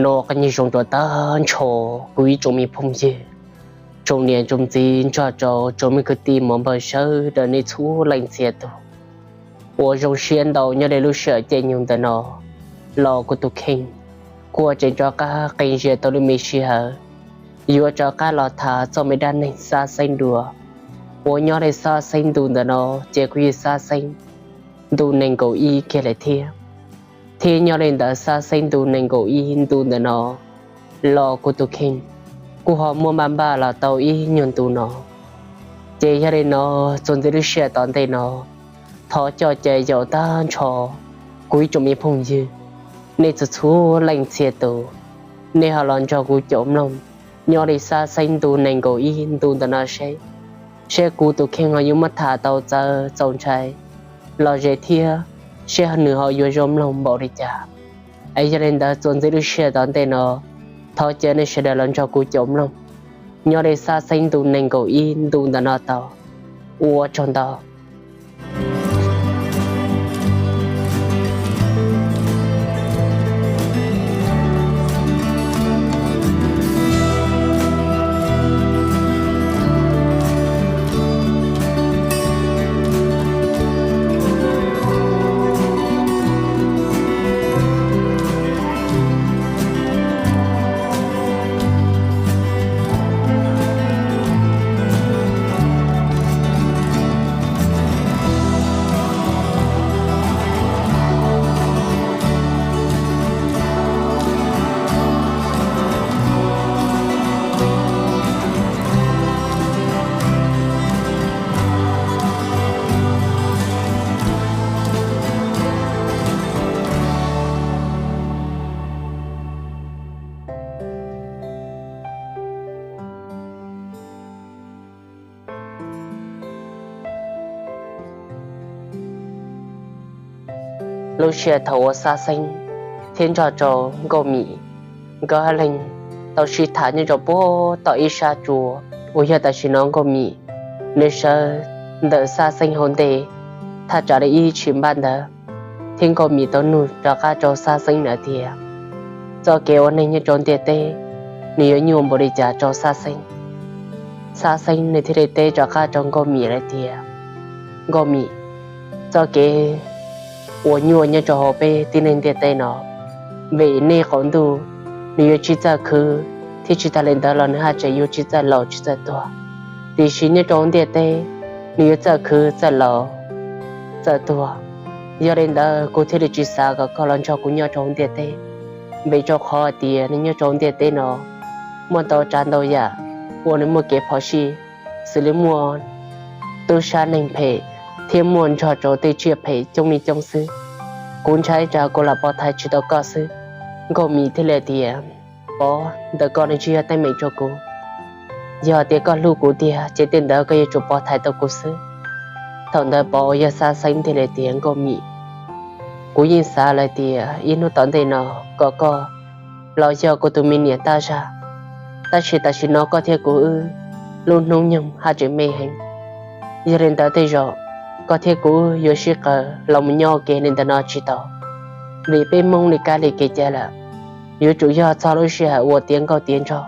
Nyob zoo rau tag nrho kuv ib tsoom me phooj ywg, tsoom niam tsoom txiv nrog rau tsoom me kwv tij muam npawg sawv daws nej txhua leej txhia tus uas zoo siab ntau nyob li lub sij hawm caij nyoog ntawm no los kuv tus kheej kuj tseem rov qab qee zias tau lub me sij hawm yuav rov qab los tham txoj me dab neeg xab xeeb dua uas nyob li xab xeeb ntu ntawm no ces kuj yog xab xeeb ntu nees nkaum ib kiag lawm thiab. Thiab nyob li ntawd xab xeeb ntu nees nkaum ib ntu ntawm no los kuv tus kheej kuj ho muaj npaj npaj los tau ib nyuag ntu no. Ces yog li no, txuas ntxiv lub sij hawm tom ntej no, thov coj caw yaum tag nrho kuv ib tsoom me phooj ywg, nej txhua txhua leej txhia tus, nej ho los nrog kuv caum mloog nyob li xab xeeb ntu nees nkaum ib ntu ntawm no seb, seb kuv tus kheej ho yuav muab tham tau txawv txaus ntshai los ze thiab seb nws ho yuav zoo mloog npaum li cas. Es yog li ntawd txuas ntxiv lub sij hawm tom ntej no, thov caw nej sawv daws los nrog kuv caum mloog nyob li xab xeeb ntu nees nkaum ib ntu ntawm no tau. Ua tsaug ntau. Lub sij hawm thaum uas Xab Xeeb thiab nrog rau Nkauj Mim nkawd ob leeg tau sib tham nyob rau puag tom ib sab tsua uas yog tam sim no Nkauj Mim nws sawv ntawm Xab Xeeb hauv ntej thaj tsam li ib tshim npab ntawd, thiab Nkauj Mim tau nug rov qab rau Xab Xeeb lawm tias txoj kev ua neeg nyob rau ntiaj teb nws yuav nyuaj npaum li cas rau Xab Xeeb. Xab Xeeb nws thiaj li teb rov qab rau Nkauj Mim lawm tias, Nkauj Mim, txoj kev uas nyuaj nyob rau hauv peb tib neeg ntiaj teb no, vim nej qaum ntuj nws yuav tsis txawj khwv, thiab tsis tas li ntawd los nws haj tseem yuav tsis txawj laus tsis txawj tuag. Tiam sis nyob rau hauv ntiaj teb nws yuav txawj khwv txawj laus txawj tuag. Yog li ntawd kuv thiaj li tsis xav kom koj los nrog kuv nyob rau hauv ntiaj teb, vim rau qhov tias nws nyob rau hauv ntiaj teb no muaj ntau tsav ntau yam uas nws muaj kev phom sij, xws li muaj tub sab neeg phem thiab muaj nrog rau tej tsiaj phem coob li coob xwb. Kuv ntshai tsam kuv lam pov thaiv tsis tau koj xwb. Nkauj Mim thiaj li tias, Pov, ntawm koj nws tsis yog teeb meem rau kuv. Yog tias koj hlub kuv tiag ces tej ntawd koj yuav tsum pov thaiv tau kuv xwb. Thaum ntawd Pov uas yog Xab Xeeb thiaj li tias, Nkauj Mim, kuv yeej xav lawm tias ib hnub tom ntej no kom koj los yog kuv tus me niam tab zaj, tab sis tam sim no koj thiab kuv wb lub hnub nyoog haj tseem me heev. Yog li ntawd tej zaum koj thiab kuv wb yuav sib qawm los mus nyob ua ke li ntawm no tsis tau, vim peb Hmoob li kab li kev cai lawm. Yuav tsum yog txog lub sij hawm uas tiav nkauj tiav nraug,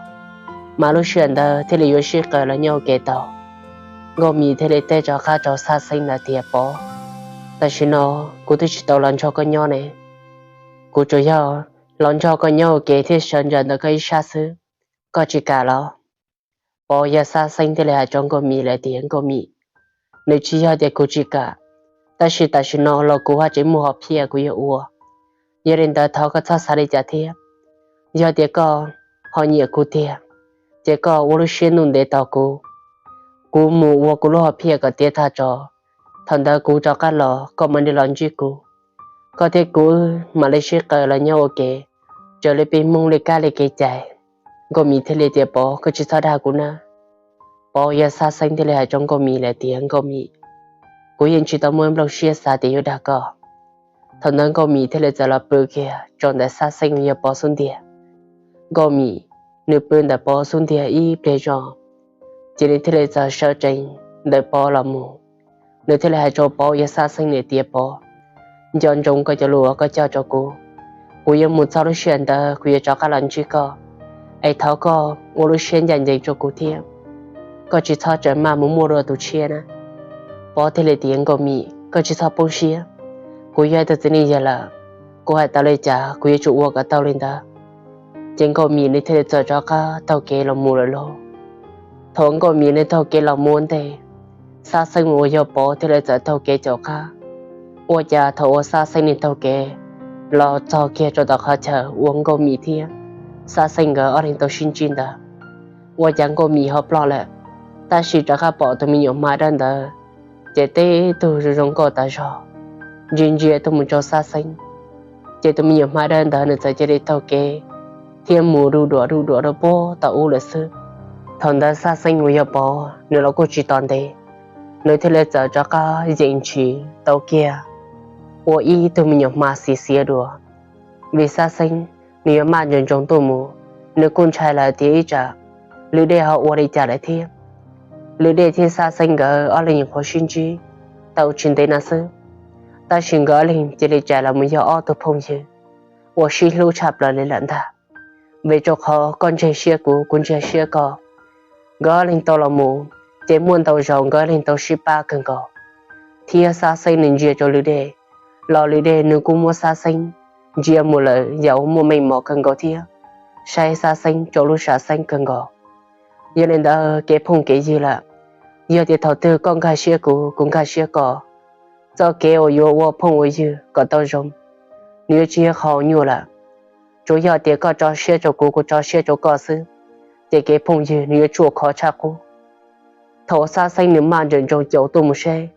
mas lub sij hawm ntawd thiaj li yuav sib qawm los nyob ua ke tau. Nkauj Mim thiaj li teb rov qab rau Xab Xeeb lawm tias, Pov, tam sim no kuv twb tsis tau los nrog koj nyob ne, kuv tsuas yog los nrog koj nyob ua ke thiab sawv ntawm ntawm koj ib sab xwb, koj tsis kam los? Pov uas yog Xab Xeeb thiaj li hais rau Nkauj Mim lawm tias, Nkauj Mim, nws tsis yog tias kuv tsis kam, tab sis tam sim no los kuv haj tseem muaj hom phiaj kuv yuav ua. Yog li ntawd thov koj txhob xav li cas thiab. Yog tias koj ho nyiam kuv tiag, ces koj ua lub siab ntuj ntev tos kuv, kuv mus ua kuv lub hom phiaj kom tiav tag tso. Thaum ntawd kuv rov qab los koj mam li los ntsib kuv, koj thiab kuv wb mam li sib qawm los nyob ua ke raws li peb Hmoob li kab li kev cai. Nkauj Mim thiaj li tias, Pov, koj tsis txhob dag kuv na. Pov uas yog Xab Xeeb thiaj li hais rau Nkauj Mim lawm tias, Nkauj Mim, kuv yeej tsis tau muaj nplooj siab xav tias yuav dag koj. Thaum ntawd Nkauj Mim thiaj li txawm los pw kiag rau ntawm Xab Xeeb uas yog Pov xub ntiag. Nkauj Mim nws pw ntawm Pov xub ntiag ib pliag zog, ces nws thiaj li txawm sawv tsees ntawm Pov los mus. Nws thiaj li hais rau Pov uas yog Xab Xeeb lawm tias, Pov, nco ntsoov koj cov lus uas koj cog rau kuv. Kuv yuav mus txog lub sij hawm ntawd kuv yuav rov qab los ntsib koj, es thov koj ua lub siab ncaj ncees rau kuv thiab. Koj tsis txhob tseem maj mus muaj dua tus tshiab na. Pov thiaj li tias, Nkauj Mim, koj tsis txhob poob siab. Kuv yog ib tug txiv neej yawg lawm, kuv hais tau li cas kuv yuav tsum ua kom tau li ntawd. Ces Nkauj Mim nws thiaj li txawm rov qab taug kev los mus lawm lauj. Thaum Nkauj Mim nws taug kev los mus ua ntej, Xab Xeeb uas yog Pov thiaj li txawm taug kev caum qab. Ua cas thaum uas Xab Xeeb nws taug kev los txog kiag rau tom qhov chaw uas Nkauj Mim thiab Xab Xeeb nkawd ob leeg tau sib ntsib ntawd, ua cas Nkauj Mim ho ploj lawm. Tab sis rov qab pom tus me nyuam hma dawb ntawd, ces teb tug zoo zoo nkauj tas zog, ntsia ntsia tuaj mus rau Xab Xeeb. Ces tus me nyuam hma dawb ntawd nws txawm cia li taug kev thiab mus du duam du duam rau puag tom ub lawm xwb. Thaum ntawd Xab Xeeb uas yog Pov nws los kuj tsis tos ntev, nws thiaj li txawm rov qab yeem ntshis tau kiag ua ib tug me nyuam hma xiv xiav dua. Vim Xab Xeeb nws yuav maj nroos nroos tuaj mus, nws kuj ntshai lawm tias ib tsam lwm dej ho ua li cas lawm thiab. Lwm dej thiab Xab Xeeb nkawd ob leeg nyuam qhuav sib ntsib tau tsis ntev no xwb, tab sis nkawd ob leeg cia li rais los mus yog ob tug phooj ywg uas sib hlub tshaj plaws li lawm ntag. Vim rau qhov koj ntseeg siab kuv, kuv ntseeg siab koj, nkawd ob leeg tau los mus, ces muaj ntau zaus nkawd ob leeg tau sib pab kawg nkaus. Thiab Xab Xeeb nws ntsia rau lwm dej, los lwm dej nws kuj muab Xab Xeeb ntsia mus lawm yam uas muaj meej mom kawg nkaus thiab saib Xab Xeeb rau lub sam xeeb kawg nkaus. Yog li ntawd kev phooj kev ywg lawm, yog tias thaum twg koj nkag siab kuv, kuv nkag siab koj, txoj kev uas yuav ua phooj ua ywg kom tau zoo, nws yuav tsis yog qhov nyuaj lawm. Tsuas yog tias koj tso siab rau kuv, kuv tso siab rau koj xwb, ces kev phooj ywg nws yuav tsuaj khov tshaj qub. Thaum Xab Xeeb nws maj nroos nroos caum tuaj mus seb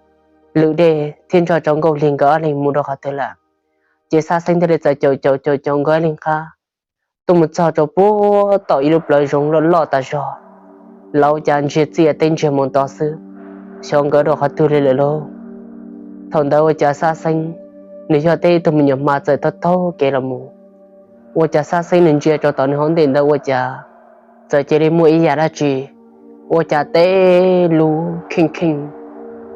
lwm dej thiab nrog rau Nkauj Lig nkawd ob leeg mus rau qhov twg lawm, ces Xab Xeeb thiaj li txawm caum caum caum caum nkawd ob leeg qab tuaj mus txog rau puag tom ib lub plawv zoov loj loj tas zog, los ua cas ntsiag txiaj teb ntsiag mus to xwb, xyov nkawd rau qhov twg li lawm lauj. Thaum ntawd ua cas Xab Xeeb nws yog teb tug me nyuam hma txawm taug taug kev los mus, ua cas Xab Xeeb nws ntsia rau tom nws hauv ntej ntawd ua cas txawm cia li muaj ib yam dab tsi, ua cas teb lub kheej kheej,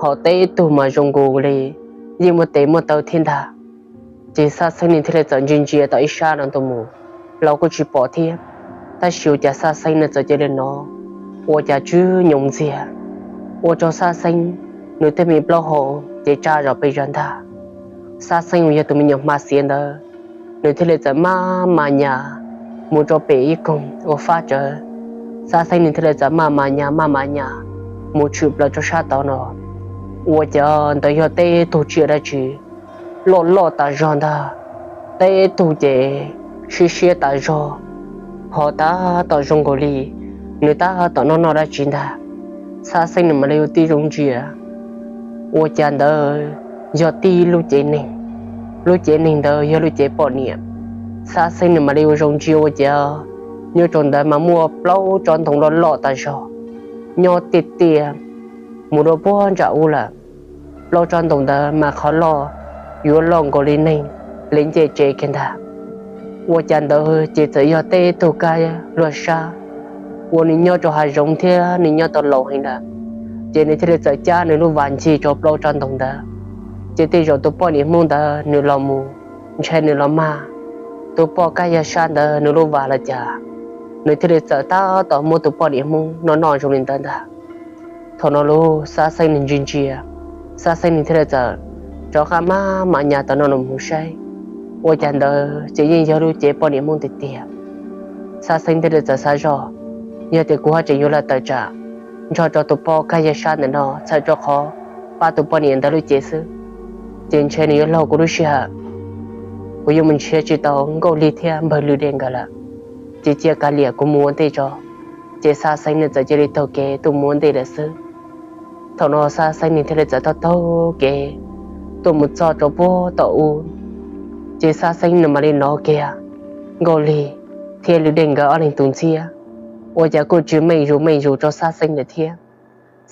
ho teb tug mas zoo nkaus li yeej muaj tes muaj taw thiab ntag. Ces Xab Xeeb nws thiaj li txawm ntsia ntsia tom ib sab no tuaj mus, los kuj tsis pom thiab. Tab sis ua cas Xab Xeeb nws txawm cia li hnov ua cas tsw nyoos ntxiag, ua rau Xab Xeeb nws tej me plaub hau ces tsa zom pes zog ntag. Xab Xeeb uas yog tus me nyuam hma xiav ntawd, nws thiaj li txawm maj mam nyas mus rau pem ib koog ua fab tsawv. Xab Xeeb nws thiaj li txawm maj mam nyas maj mam nyas mus tshwm plaws rau sab tod no, ua cas ntawd yog teb tug tsiaj dab tsi loj loj tas zog ntag. Teb tug ces siab siab tas zog, ho tab tom zoo nkaus li nws tab tom noj noj dab tsi ntag. Xab Xeeb nws mam li ua tib zoo ntsia, ua cas ntawd yog tib lub cev neeg. Lub cev neeg ntawd yog lub cev poj niam. Xab Xeeb nws mam li ua zoo ntsia ua cas nyob rau ntawd mas muaj plaub tsob ntoo loj loj tas zog nyob tiaj tiaj mus rau puag nram ub lawm. Plaub tsob ntoo ntawd mas qhov loj yuav loj nkaus li neeg li ncej tsev kiag ntag. Ua cas ntawd ces txawm yog teb tug kab luag sab uas nws nyob rau hav zoov thiab nws nyob tau laus heev lawm, ces nws thiaj li txawm cab nws lub vas ncig rau plaub tsob ntoo ntawd. Ces tej zaum tus poj niam Hmoob ntawd nws los mus ntshai nws los mag tus poj kab yag sab ntawd nws lub vas los cas, nws thiaj li txawm tab tom muab tus poj niam Hmoob noj noj zoo li ntawd ntag. Thaum no lub Xab Xeeb nws ntsia ntsia, Xab Xeeb nws thiaj li txawm rov qab maj mam nyas tom no los mus saib, ua cas ntawd ces yeej yog lub cev poj niam Hmoob tiag tiag. Xab Xeeb thiaj li txawm xav zoj, yog tias kuv haj tseem yuav los tawm tsam nrog rau tus poj kab yag sab ntawm no txhawm rau qhov pab tus poj niam ntawd lub cev xwb, ces ntshe nws yuav laug kuv lub sij hawm, kuv yuav mus nrhiav tsis tau Nkauj Lig thiab npawg Lwm Dej nkawd lawm, ces cia kav liam kuv mus ua ntej tso. Ces Xab Xeeb nws txawm cia li taug kev tuaj mus ua ntej lawm xwb. Thaum no Xab Xeeb nws thiaj li txawm taug taug kev tuaj mus txog rau puag tom ub, ces Xab Xeeb nws mam li hnov kiag Nkauj Lig thiab Lwm Dej nkawd ob leeg tus ntxhiab, ua cas kuj tsw meej zus meej zus rau Xab Xeeb lawm thiab.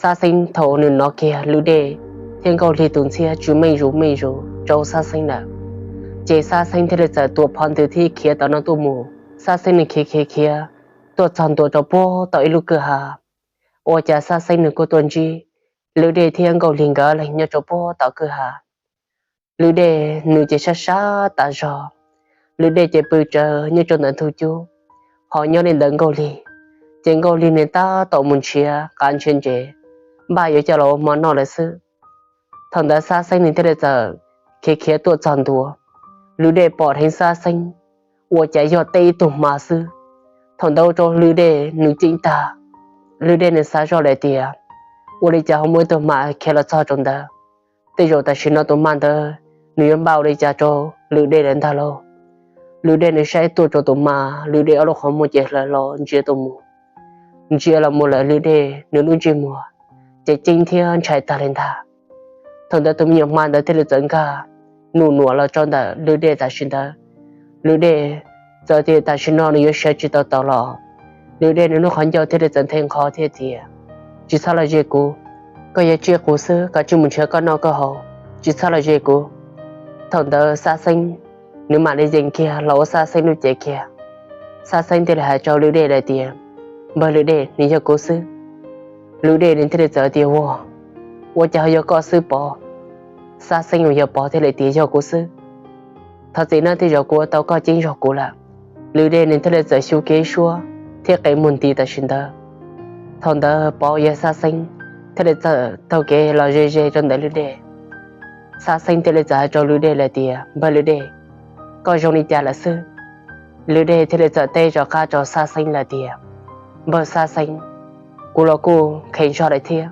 Xab Xeeb thaum nws hnov kiag Lwm Dej thiab Nkauj Lig tus ntxhiab tsw meej zus meej zus rau Xab Xeeb lawm, ces Xab Xeeb thiaj li txawm tuam phov ntws thiab khiav tom no tuaj mus. Xab Xeeb nws khiav khiav khiav tuaj txog ntua rau puag tom ib lub kwj ha, ua cas Xab Xeeb nws kuj tuaj ntsib Lwm Dej thiab Nkauj Lig nkawd ob leeg nyob rau puag tom kwj ha. Lwm Dej nws ces sab sab tas zog, Lwm Dej ces pw tsawv nyob rau ntawm ntug cub, ho nyob li ntawd Nkauj Lig, ces Nkauj Lig nws tab tom mus nrhiav qav nrhiav ntses, npaj yuav coj los ua hmo noj lawm xwb. Thaum ntawd Xab Xeeb nws thiaj li txawm khiav khiav tuaj txog ntua. Lwm Dej pom dheev Xab Xeeb, ua cas yog teb ib tug hma xwb. Thaum ntawd ua rau Lwm Dej nws ceeb tag. Lwm Dej nws xav zoj lawm tias, ua li cas ho muaj ib tug hma khiav los txog rau ntawd, tej zaum tam sim no tus hma ntawd nws yuav npaj ua li cas rau Lwm Dej lawm ntag lauj. Lwm Dej nws saib tuaj rau tus hma, Lwm Dej ob lub qhov muag ces hlawv los ntsia tuaj mus. Ntsia los mus lawm Lwm Dej nws lub ntsej muag ces ceeb thiab ntshai tag li ntag. Thaum ntawd tus me nyuam hma ntawd thiaj li txawm nkag num nuam los rau ntawm Lwm Dej tam sim ntawd. Lwm Dej txawm tias tam sim no nws yuav sawv tsis tau taus los. Lwm Dej nws lub qhov ncauj thiaj li txawm nthe nqho thiab tias, tsis txhob los ze kuv, koj yog tsiaj qus xwb, koj cia li mus nrhiav koj noj koj haus, tsis txhob los ze kuv. Thaum ntawd Xab Xeeb nws mam li yees kiag los ua Xab Xeeb lub cev kiag. Xab Xeeb thiaj li hais rau Lwm Dej lawm tias, npawg Lwm Dej, nws yog kuv xwb. Lwm Dej nws thiaj li txawm tias, ua, ua cas ho yog koj xwb Pov? Xab Xeeb uas yog Pov thiaj li tias, yog kuv xwb. Thov txim nawb, tej zaum kuv ua tau koj ceeb zog kuv lawm. Lwm Dej nws thiaj li txawm xyu kiag ib suab thiab qe muag nti tam sim ntawd. Thaum ntawd Pov yog Xab Xeeb thiaj li txawm taug kev los ze ze rau ntawm Lwm Dej. Xab Xeeb thiaj li txawm hais rau Lwm Dej lawm tias, npawg Lwm Dej, koj zoo li cas lawm xwb? Lwm Dej thiaj li txawm teb rov qab rau Xab Xeeb lawm tias, npawg Xab Xeeb, kuv los kuj kheev zog lawm thiab,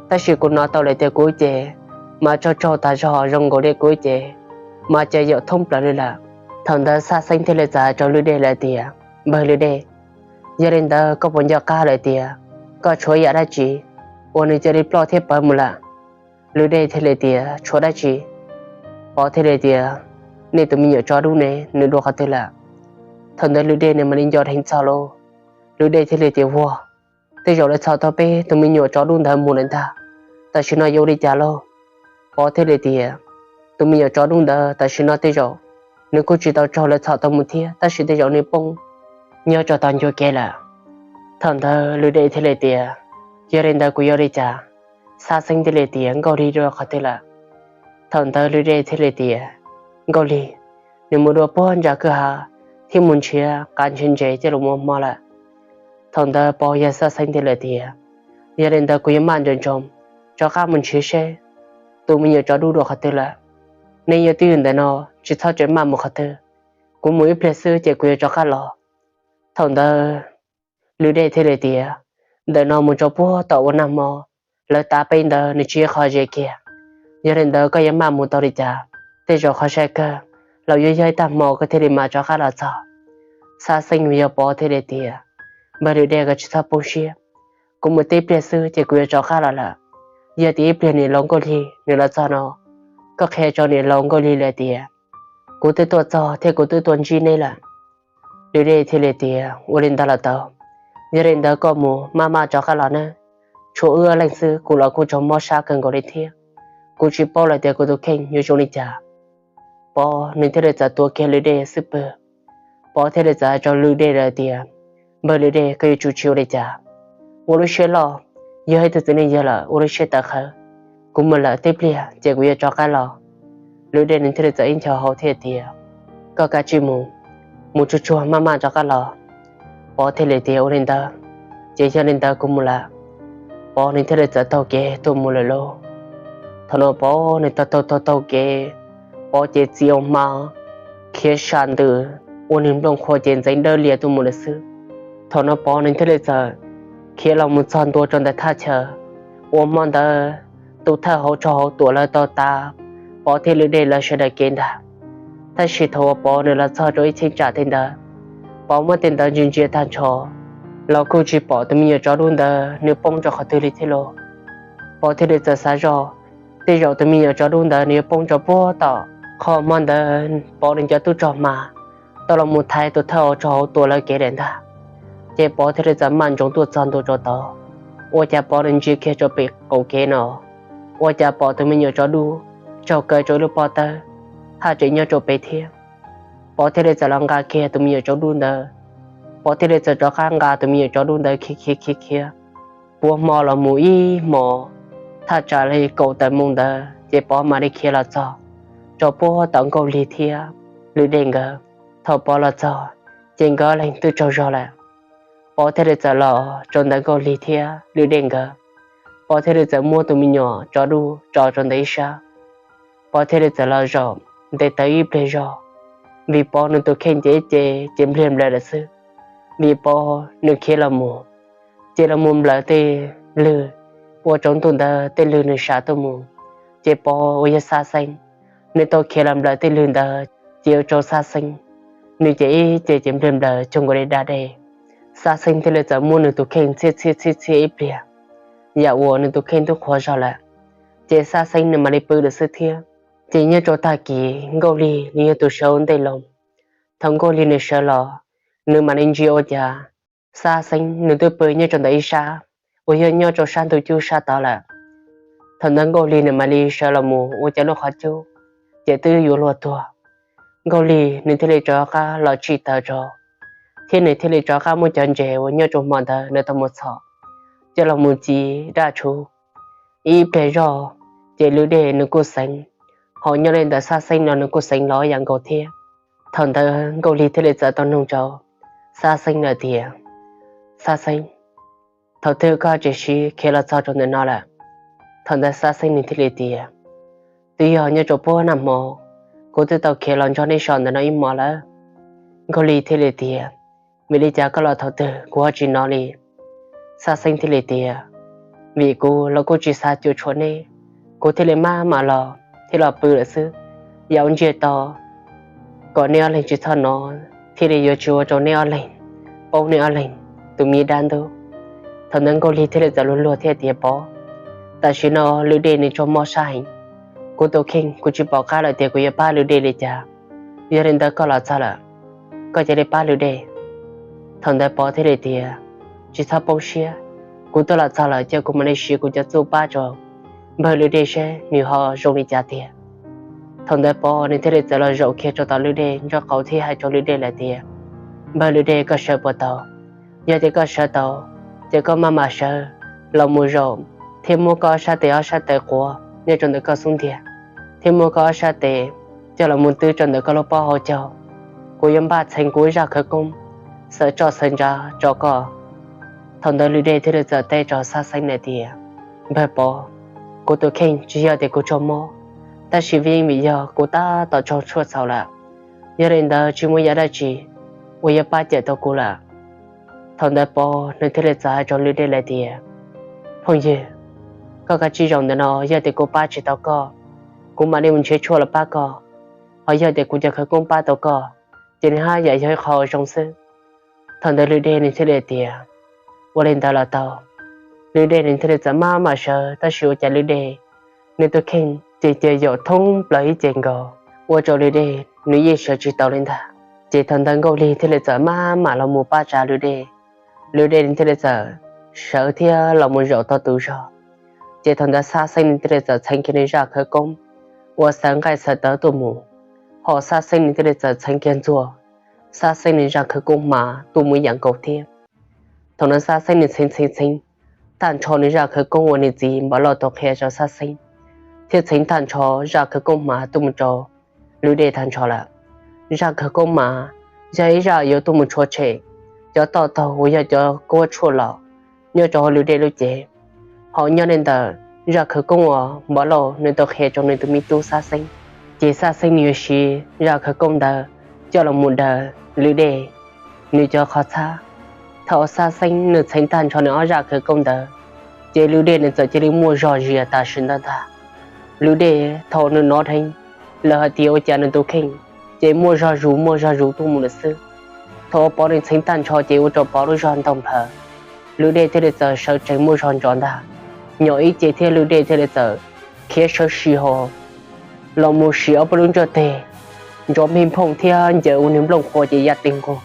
tab sis kuv hnov tau lawm tias kuv ces mas raug raug tas zog, zoo nkaus li kuv ces mas cas yaum thoob plaws li lawm. Thaum ntawd Xab Xeeb thiaj li txawm hais rau Lwm Dej lawm tias, npawg Lwm Dej, yog li ntawd koj puas nco qab lawm tias koj tshuav yam dab tsi uas nws cia li ploj thiab pawv mus lawm? Lwm Dej thiaj li tias, tshuav dab tsi? Pov thiaj li tias, nej tus me nyuam tsov dub ne, nws dua qhov twg lawm? Thaum ntawd Lwm Dej nws mam li nco dheev txog lauj. Lwm Dej thiaj li tias, ua, tej zaum lawv txhom tau peb tus me nyuam tsov dub ntawd mus lawm ntag, tam sim no yuav ua li cas lauj? Pov thiaj li tias, tus me nyuam tsov dub ntawd tam sim no tej zaum nws kuj tsis tau raug lawv txhom tau mus thiab, tab sis tej zaum nws poob nyob rau tom ncua kev lawm. Thaum ntawd Lwm Dej thiaj li tias, yog li ntawd kuv yuav ua li cas? Xab Xeeb thiaj li tias, Nkauj Lig dua qhov twg lawm? Thaum ntawd Lwm Dej thiaj li tias, Nkauj Lig, nws mus dua puag ntsa kwj ha thiab mus nrhiav qav nrhiav ntses coj los ua hmo lawm. Thaum ntawd Pov yog Xab Xeeb thiaj li tias, yog li ntawd kuv yuav maj nroos nroos rov qab mus nrhiav seb tus me nyuam tsov dub dua qhov twg lawm. Nej yog twj ywm ntawm no, tsis txhob tseem maj mus qhov twg, kuv mus ib pliag xwb ces kuv yuav rov qab los. Thaum ntawd Lwm Dej thiaj li tias, ntawm no mus rau puag tom ua nag hmo, lawv tav peb ntawd nws tsis yog qhov ze kiag. Yog li ntawd koj yuav maj mus tau li cas? Tej zaum qhov sai kawg los yuav yog ib tag hmo koj thiaj li mam rov qab los txog. Xab Xeeb uas yog Pov thiaj li tias, npawg Lwm Dej, koj tsis txhob poob siab, kuv mus tib pliag xwb ces kuv yuav rov qab los lawm. Yog tias ib pliag niam laus Nkauj Lig nws los txog no, koj qhia rau niam laus Nkauj Lig lawm tias kuv twb tuaj txog thiab kuv twb tuaj ntsib neb lawm. Lwm Dej thiaj li tias, ua li ntawd los tau. Yog li ntawd koj mus maj maj rov qab los nawb. Tshuav wb ob leeg xwb kuv los kuj raug mob sab kawg nkaus li thiab. Kuv tsis paub lawm tias kuv tus kheej yuav zoo li cas. Pov nws thiaj li txawm tuav kiag Lwm Dej xub pwg. Pov thiaj li txawm hais rau Lwm Dej lawm tias, npawg Lwm Dej, koj yuav tsum tsis ua li cas. Ua lub siab loj, yog ib tug txiv neej yawg lawm ua lub siab tawv qhawv. Kuv mus lawm tib pliag ces kuv yuav rov qab los. Lwm Dej nws thiaj li txawm ib nco hau thiab tias, koj kav tsij mus, mus tsuag tsuag maj maj rov qab los. Pov thiaj li tias, ua li ntawd ces yog li ntawd kuv mus lawm. Pov nws thiaj li txawm taug kev tuaj mus lawm lauj. Thaum no Pov nws taug taug taug taug kev, Pov ces txiv ua hma khiav sam ntws, ua nws nplooj qhuav ces ntxeev dawb lias tuaj mus lawm xwb. Thaum no Pov nws thiaj li txawm khiav los mus txog ntua rau ntawm thaj chaw uas hmo ntawd tus thawj hauv tsov hauv tuam lawv tau tav Pov thiab Lwm Dej lawv sawv daws kev ntag. Tab sis thaum uas Pov nws los txog rau ib cheeb tsam tej ntawd, Pov muab tej ntawd ntsia ntsia tag nrho los kuj tsis pom tus me nyuam tsov dub ntawd nws poob rau qhov twg li thiab lauj. Pov thiaj li txawm xav zoj, tej zaum tus me nyuam tsov dub ntawd nws yuav poob rau puag tom qhov hmo ntawd Pov nws cov tub rog hma tau los mus thaiv tus thawj hauv tsov hauv tuam lawv kev lawm ntag. Ces Pov thiaj li txawm maj ntsoov tuaj txog ntua rau tod, ua cas Pov nws ntsia kiag rau pem qaum kev no, ua cas pom tus me nyuam tsov dub tsaug kaw rau ib lub pob tawb, haj tseem nyob rau pem thiab. Pov thiaj li txawm los nqa kiag tus me nyuam tsov dub ntawd. Pov thiaj li txawm rov qab nqa tus me nyuam tsov dub ntawd khiav khiav khiav khiav puag hmo los mus ib hmos, thaj tsam li kaum tawm moo ntawd ces Pov mam li khiav los txog rau puag tom Nkauj Lig thiab Lwm Dej nkawd. Thaum Pov los txog, ces nkawd ob leeg twb tsaug zog lawm. Pov thiaj li txawm los rau ntawm Nkauj Lig thiab Lwm Dej nkawd. Pov thiaj li txawm muab tus me nyuam tso duj tso rau ntawm ib sab. Pov thiaj li txawm los zaum nte taws ib pliag zog, vim Pov nws tus kheej ces ib ce ces npliag nplaws lawm xwb. Vim Pov nws khiav los mus, ces los mus nplawm tej lwg, ua rau ntuj ntawd tej lwg nws sam tuaj mus. Ces Pov uas yog Xab Xeeb, nws tau khiav los nplawm tej lwg ntawd, ces ua rau Xab Xeeb nws ces ib ce ces npliag nplaws cuag nkaus li da dej. Xab Xeeb thiaj li txawm muab nws tus kheej txhiab txhiab txhiab txhiab ib pliag, yam uas nws tus kheej twb qhuav zog lawm, ces Xab Xeeb nws mam li pw lawm xwb thiab. Ces nyob rau tag kis Nkauj Lig nws yog tus sawv ua ntej los. Thaum Nkauj Lig nws sawv los, nws mam li ntsia ua cas Xab Xeeb nws twb pw nyob rau ntawm ib sab uas yog nyob rau sab ntug cub sab tod lawm. Thaum ntawd Nkauj Lig nws mam li sawv los mus ua cas lub qhov cub ces twb yuav luag tuag. Nkauj Lig nws thiaj li rov qab los tsim taws rau, thiab nws thiaj li rov qab muab cov ntses uas nyob rau hmo ntawd nws tau mus txhom coj los mus txiv daj tshuv. Ib pliag zog, ces Lwm Dej nws kuj xeev, ho nyob li ntawm Xab Xeeb no nws kuj xeev los yam nkaus thiab. Thaum ntawd Nkauj Lig thiaj li txawm tau noog rau Xab Xeeb lawm tias, Xab Xeeb, thaum twg koj tseem siv khiav los txog rau ntawm no lawm? Thaum ntawd Xab Xeeb nws thiaj li tias, twb yog nyob rau puag nag hmo, kuv twb tau khiav los nrog nej so ntawm no ib hmos lawm. Nkauj Lig thiaj li tias, vim li cas koj los thaum twg kuv ho tsis hnov li? Xab Xeeb thiaj li tias, vim kuv los kuj tsis xav cuam tshuam nej, kuv thiaj li maj mam los thiab los pw lawm xwb, yam ua ntsiag to kom nej ob leeg tsis txhob hnov, thiaj li yuav tsis ua rau nej ob leeg paub nej ob leeg tus me dab ntub. Thaum ntawd Nkauj Lig thiaj li txawm luag luag thiab tias, Pov, tam sim no Lwm Dej nws tsaug mob sab heev, kuv tus kheej kuv tsis pom qab lawm tias kuv yuav pab Lwm Dej li cas. Yog li ntawd koj los txog lawm, koj cia li pab Lwm Dej. Thaum ntawd Pov thiaj li tias, tsis txhob poob siab, kuv twb los txog lawm ces kuv mam li siv kuv cov txuj pab rau npawg Lwm Dej seb nws ho zoo li cas tiag. Thaum ntawd Pov nws thiaj li txawm los zaum kiag rau tom Lwm Dej nraub qaum thiab hais rau Lwm Dej lawm tias, npawg Lwm Dej, koj sawv puas tau? Yog tias koj sawv tau, ces koj maj mam sawv los mus zaum thiab muab koj ob sab tes ob sab tes quav nyob rau ntawm koj xub ntiag, thiab muab koj ob sab tes coj los mus twb rau ntawm koj lub pob hauv caug. Kuv yuav npaj txheev kuv zaj khawv koob xawv roj xawv ntsa rau koj. Thaum ntawd Lwm Dej thiaj li txawm teb rau Xab Xeeb hais tias, npawg Pov, kuv tus kheej tsis yog tias kuv tsaug mob, tab sis vim vim yog kuv tab tom raug tshuaj txhaum lawm. Yog li ntawd tsis muaj yam dab tsi uas yuav pab cawm tau kuv lawm. Thaum ntawd Pov nws thiaj li txawm hais rau Lwm Dej lawm tias, phooj ywg, koj kav tsij zaum ntawm no, yog tias kuv pab tsis tau koj, kuv mam li mus nrhiav tshuaj los pab koj, ho yog tias kuv cov khawv koob pab tau koj, ces nws haj yam yog ib qho zoo xwb. Thaum ntawd Lwm Dej nws thiaj li tias, ua li ntawd los tau. Lwm Dej nws thiaj li txawm maj mam sawv, tab sis ua cas Lwm Dej nws tus kheej ces cia li yaum thoob plaws ib ce nkaus, ua rau Lwm Dej nws yeej sawv tsis tau li ntag. Ces thaum ntawd Nkauj Lig thiaj li txawm maj mam los mus pab tsav Lwm Dej. Lwm Dej nws thiaj li txawm sawv thiab los mus zaum tau tus zog. Ces thaum ntawd Xab Xeeb nws thiaj li txawm txheev kiag nws zaj khawv koob uas xawv nqaij xawv tawv tuaj mus, ho Xab Xeeb nws thiaj li txawm txheev kiag ntxuag Xab Xeeb nws zaj khawv koob hma tuaj mus yam nkaus thiab. Thaum ntawd Xab Xeeb nws txheev txheev txheev tag nrho nws zaj khawv koob uas nws txiv Npam Lauj tau qhia rau Xab Xeeb, thiab txheev tag nrho zaj khawv koob hma tuaj mus rau Lwm Dej tag nrho lawm. Zaj khawv koob hma yog ib zaj yuav tuaj mus rhuav tshem cov toj taug uas yog cov kuab tshuaj los nyob rau hauv Lwm Dej lub cev. Ho nyob li ntawm zaj khawv koob uas Npam Lauj nws tau qhia rau nws tus me tub Xab Xeeb, ces Xab Xeeb nws yuav siv zaj khawv koob ntawd coj los mus daws Lwm Dej nws cov qhov txhab. Thaum Xab Xeeb nws txheev tag nrho nws ob zaj khawv koob ntawd, ces Lwm Dej nws txawm cia li muaj zog zias tam sim ntawd ntag. Lwm Dej thaum nws hnov dheev lawv hais tias ua cas nws tus kheej ces muaj zog zus muaj zog zus tuaj mus lawm xwb. Thaum uas Pov nws txheev tag nrho ces ua rau Pov lub zog ntog nplhaws. Lwm Dej thiaj li txawm sawv tsees muaj zog nrov ntag. Nyom ib ce thiab Lwm Dej thiaj li txawm khiav sawv si ho los mus siv ob peb lub ntsej teg nrov npij nphooj thiab ncaws ua nws nplooj qhuav ces ya ti nquag.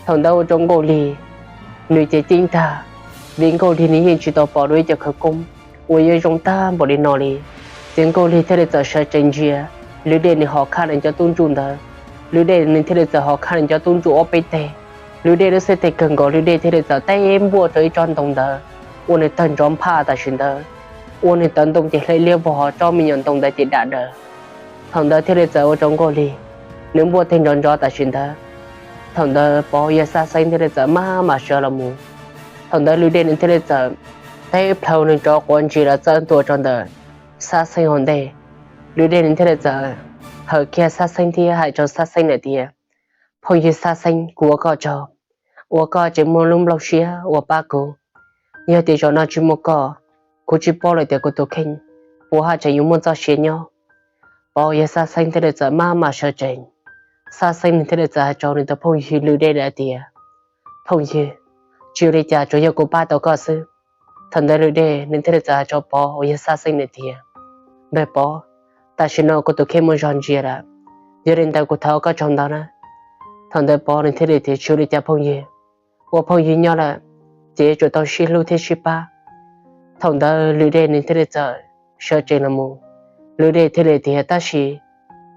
Thaum ntawd ua rau Nkauj Lig nws ces ceeb tag, vim Nkauj Lig nws yeej tsis tau pom dua ib co khawv koob uas yuav zoo tag npaum li no li. Ces Nkauj Lig thiaj li txawm sawv tsees ntsia Lwm Dej nws hom khaj nws cov tub ntsuj ntawd. Lwm Dej nws thiaj li txawm hom khaj nws cov tub ntsuj ob peb teg. Lwm Dej lub xib teg kawg nkaus Lwm Dej thiaj li txawm teb npuaj rau ib tsob ntoo ntawd, ua nws tawg nrov nphaj tam sim ntawd, ua nws tawv ntoo ces hle liab vog, tsob me nyuam ntoo ntawd ces dam daws. Thaum ntawd thiaj li txawm ua rau Nkauj Lig nws npuaj teg nrov nrov tam sim ntawd, Thaum ntawd Pov yawg Xab Xeeb thiaj li txawm maj mam sawv los mus. Thaum ntawd Lwm Dej nws thiaj li txawm teb plhaw nws cov quav ntsis los txawb ntua rau ntawm Xab Xeeb hauv ntej. Lwm Dej nws thiaj li txawm hawm kiag Xab Xeeb thiab hais rau Xab Xeeb hais tias, Phooj ywg Xab Xeeb, kuv ua koj tsaug uas koj tseem muaj lub nplooj siab uas pab kuv. Yog tias zaum no tsis muaj koj, kuv tsis paub lawm tias kuv tus kheej puas haj tseem yuav muaj txoj sia nyob. Pov yawg Xab Xeeb thiaj li txawm maj mam sawv tsees. Xab Xeeb nws thiaj li txawm hais rau nws tus phooj ywg Lwm Dej hais tias, Phooj ywg, tsis ua li cas, tsuas yog kuv pab tau koj xwb. Thaum ntawd Lwm Dej nws thiaj li txawm hais rau Pov uas yog Xab Xeeb hais tias, Npawg Pov, tam sim no kuv tus kheej muaj zog ntsia lawm, yog li ntawd kuv thov koj tsaug ntau na. Thaum ntawd Pov nws thiaj li tias, Tsis ua li cas phooj ywg, ua phooj ywg nyob lawm ces yuav tsum tau sib hlub thiab sib pab. Thaum ntawd Lwm Dej nws thiaj li txawm sawv tsees los mus. Lwm Dej thiaj li tias, Tab sis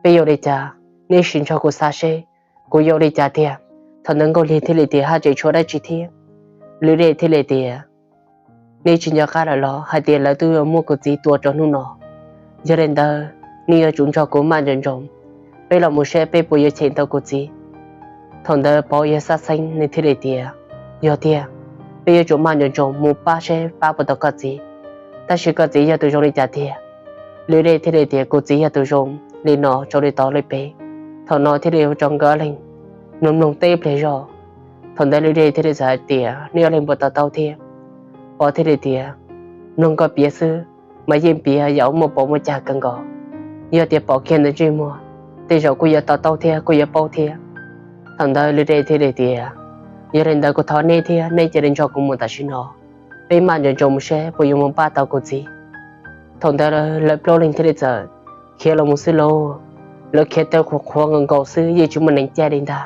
peb yuav ua li cas? Nej sim nrog kuv xav seb kuv yuav ua li cas tiag. Thaum ntawd Nkauj Lig thiaj li tias, Haj tseem tshuav dab tsi thiab? Lwm Dej thiaj li tias, Nej tsis nco qab lawm los hais tias lawv twb muab kuv txiv tua rau hnub no? Yog li ntawd nej yuav tsum nrog kuv maj nco ntsoov, peb los mus seb peb puas yuav cheem tau kuv txiv. Thaum ntawd Pov yawg Xab Xeeb nws thiaj li tias, Yog tiag, peb yuav tsum maj nco ntsoov mus pab seb pab puas tau koj txiv. Tab sis koj txiv yog tus zoo li cas tiag? Lwm Dej thiaj li tias, Kuv txiv yog tus zoo li no rau li tod li pem. Thaum no thiaj li ua rau nkawd ob leeg mloog mloog teb pliag zog. Thaum ntawd Lwm Dej thiaj li txawm hais tias, Nej ob leeg puas to taub thiab? Pov thiaj li tias, Mloog koj piav xwb mas yeej piav yam uas muaj pom muaj cag kawg nkaus. Yog tias pom kiag ntawm ntsej muag, tej zaum kuj yuav to taub thiab kuj yuav paub thiab. Thaum ntawd Lwm Dej thiaj li tias, Yog li ntawd kuv thov neb thiab neb cia li nrog kuv mus tam sim no, peb maj nco ntsoov mus seb puas yuav mus pab tau kuv txiv. Thaum ntawd lawv plaub leeg thiaj li txawm khiav los mus xwb lauj. Lawv khiav tawv qhuav qhuav nkaus nkaus xwb, yeej tsis muaj neeg caij li ntag.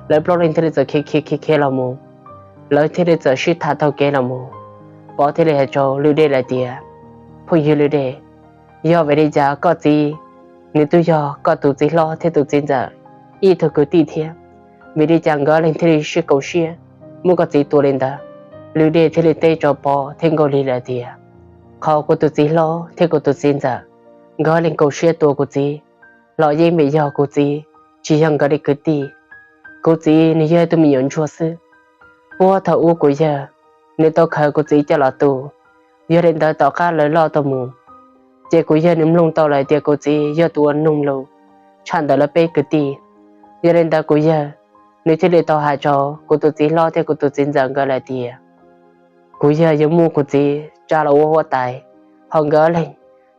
Lawv plaub leeg thiaj li txawm khiav khiav khiav khiav los mus. Lawv thiaj li txawm sib tham taug kev los mus. Pov thiaj li hais rau Lwm Dej lawm tias, Phooj ywg Lwm Dej, yog vim li cas koj txiv, nws twb yog koj tus txiv hlob thiab tus txiv ntxawm ib tug kwv tij thiab, vim li cas nkawd ob leeg thiaj li sib kaum siab muab koj txiv tua li ntawd? Lwm Dej thiaj li teb rau Pov thiab Nkauj Lig lawm tias, Qhov kuv tus txiv hlob thiab kuv tus txiv ntxawm nkawd ob leeg kaum siab tua kuv txiv los yeej vim yog kuv txiv tsis yog nkawd li kwv tij. Kuv txiv nws yog ib tug me nyuam ntsuag xwb. Puag thaum ub kuv yawg nws tau khaws kuv txiv coj los tu, yog li ntawd tom qab lawv loj tuaj mus, ces kuv yawg nws mloog tau lawm tias kuv txiv yog tus uas noog lus tshaj ntawm lawv peb kwv tij. Yog li ntawd kuv yawg nws thiaj li tau hais rau kuv tus txiv hlob thiab kuv tus txiv ntxawm nkawd lawm tias, Kuv yawg yuav muab kuv txiv tsa los ua huab tais, ho nkawd ob leeg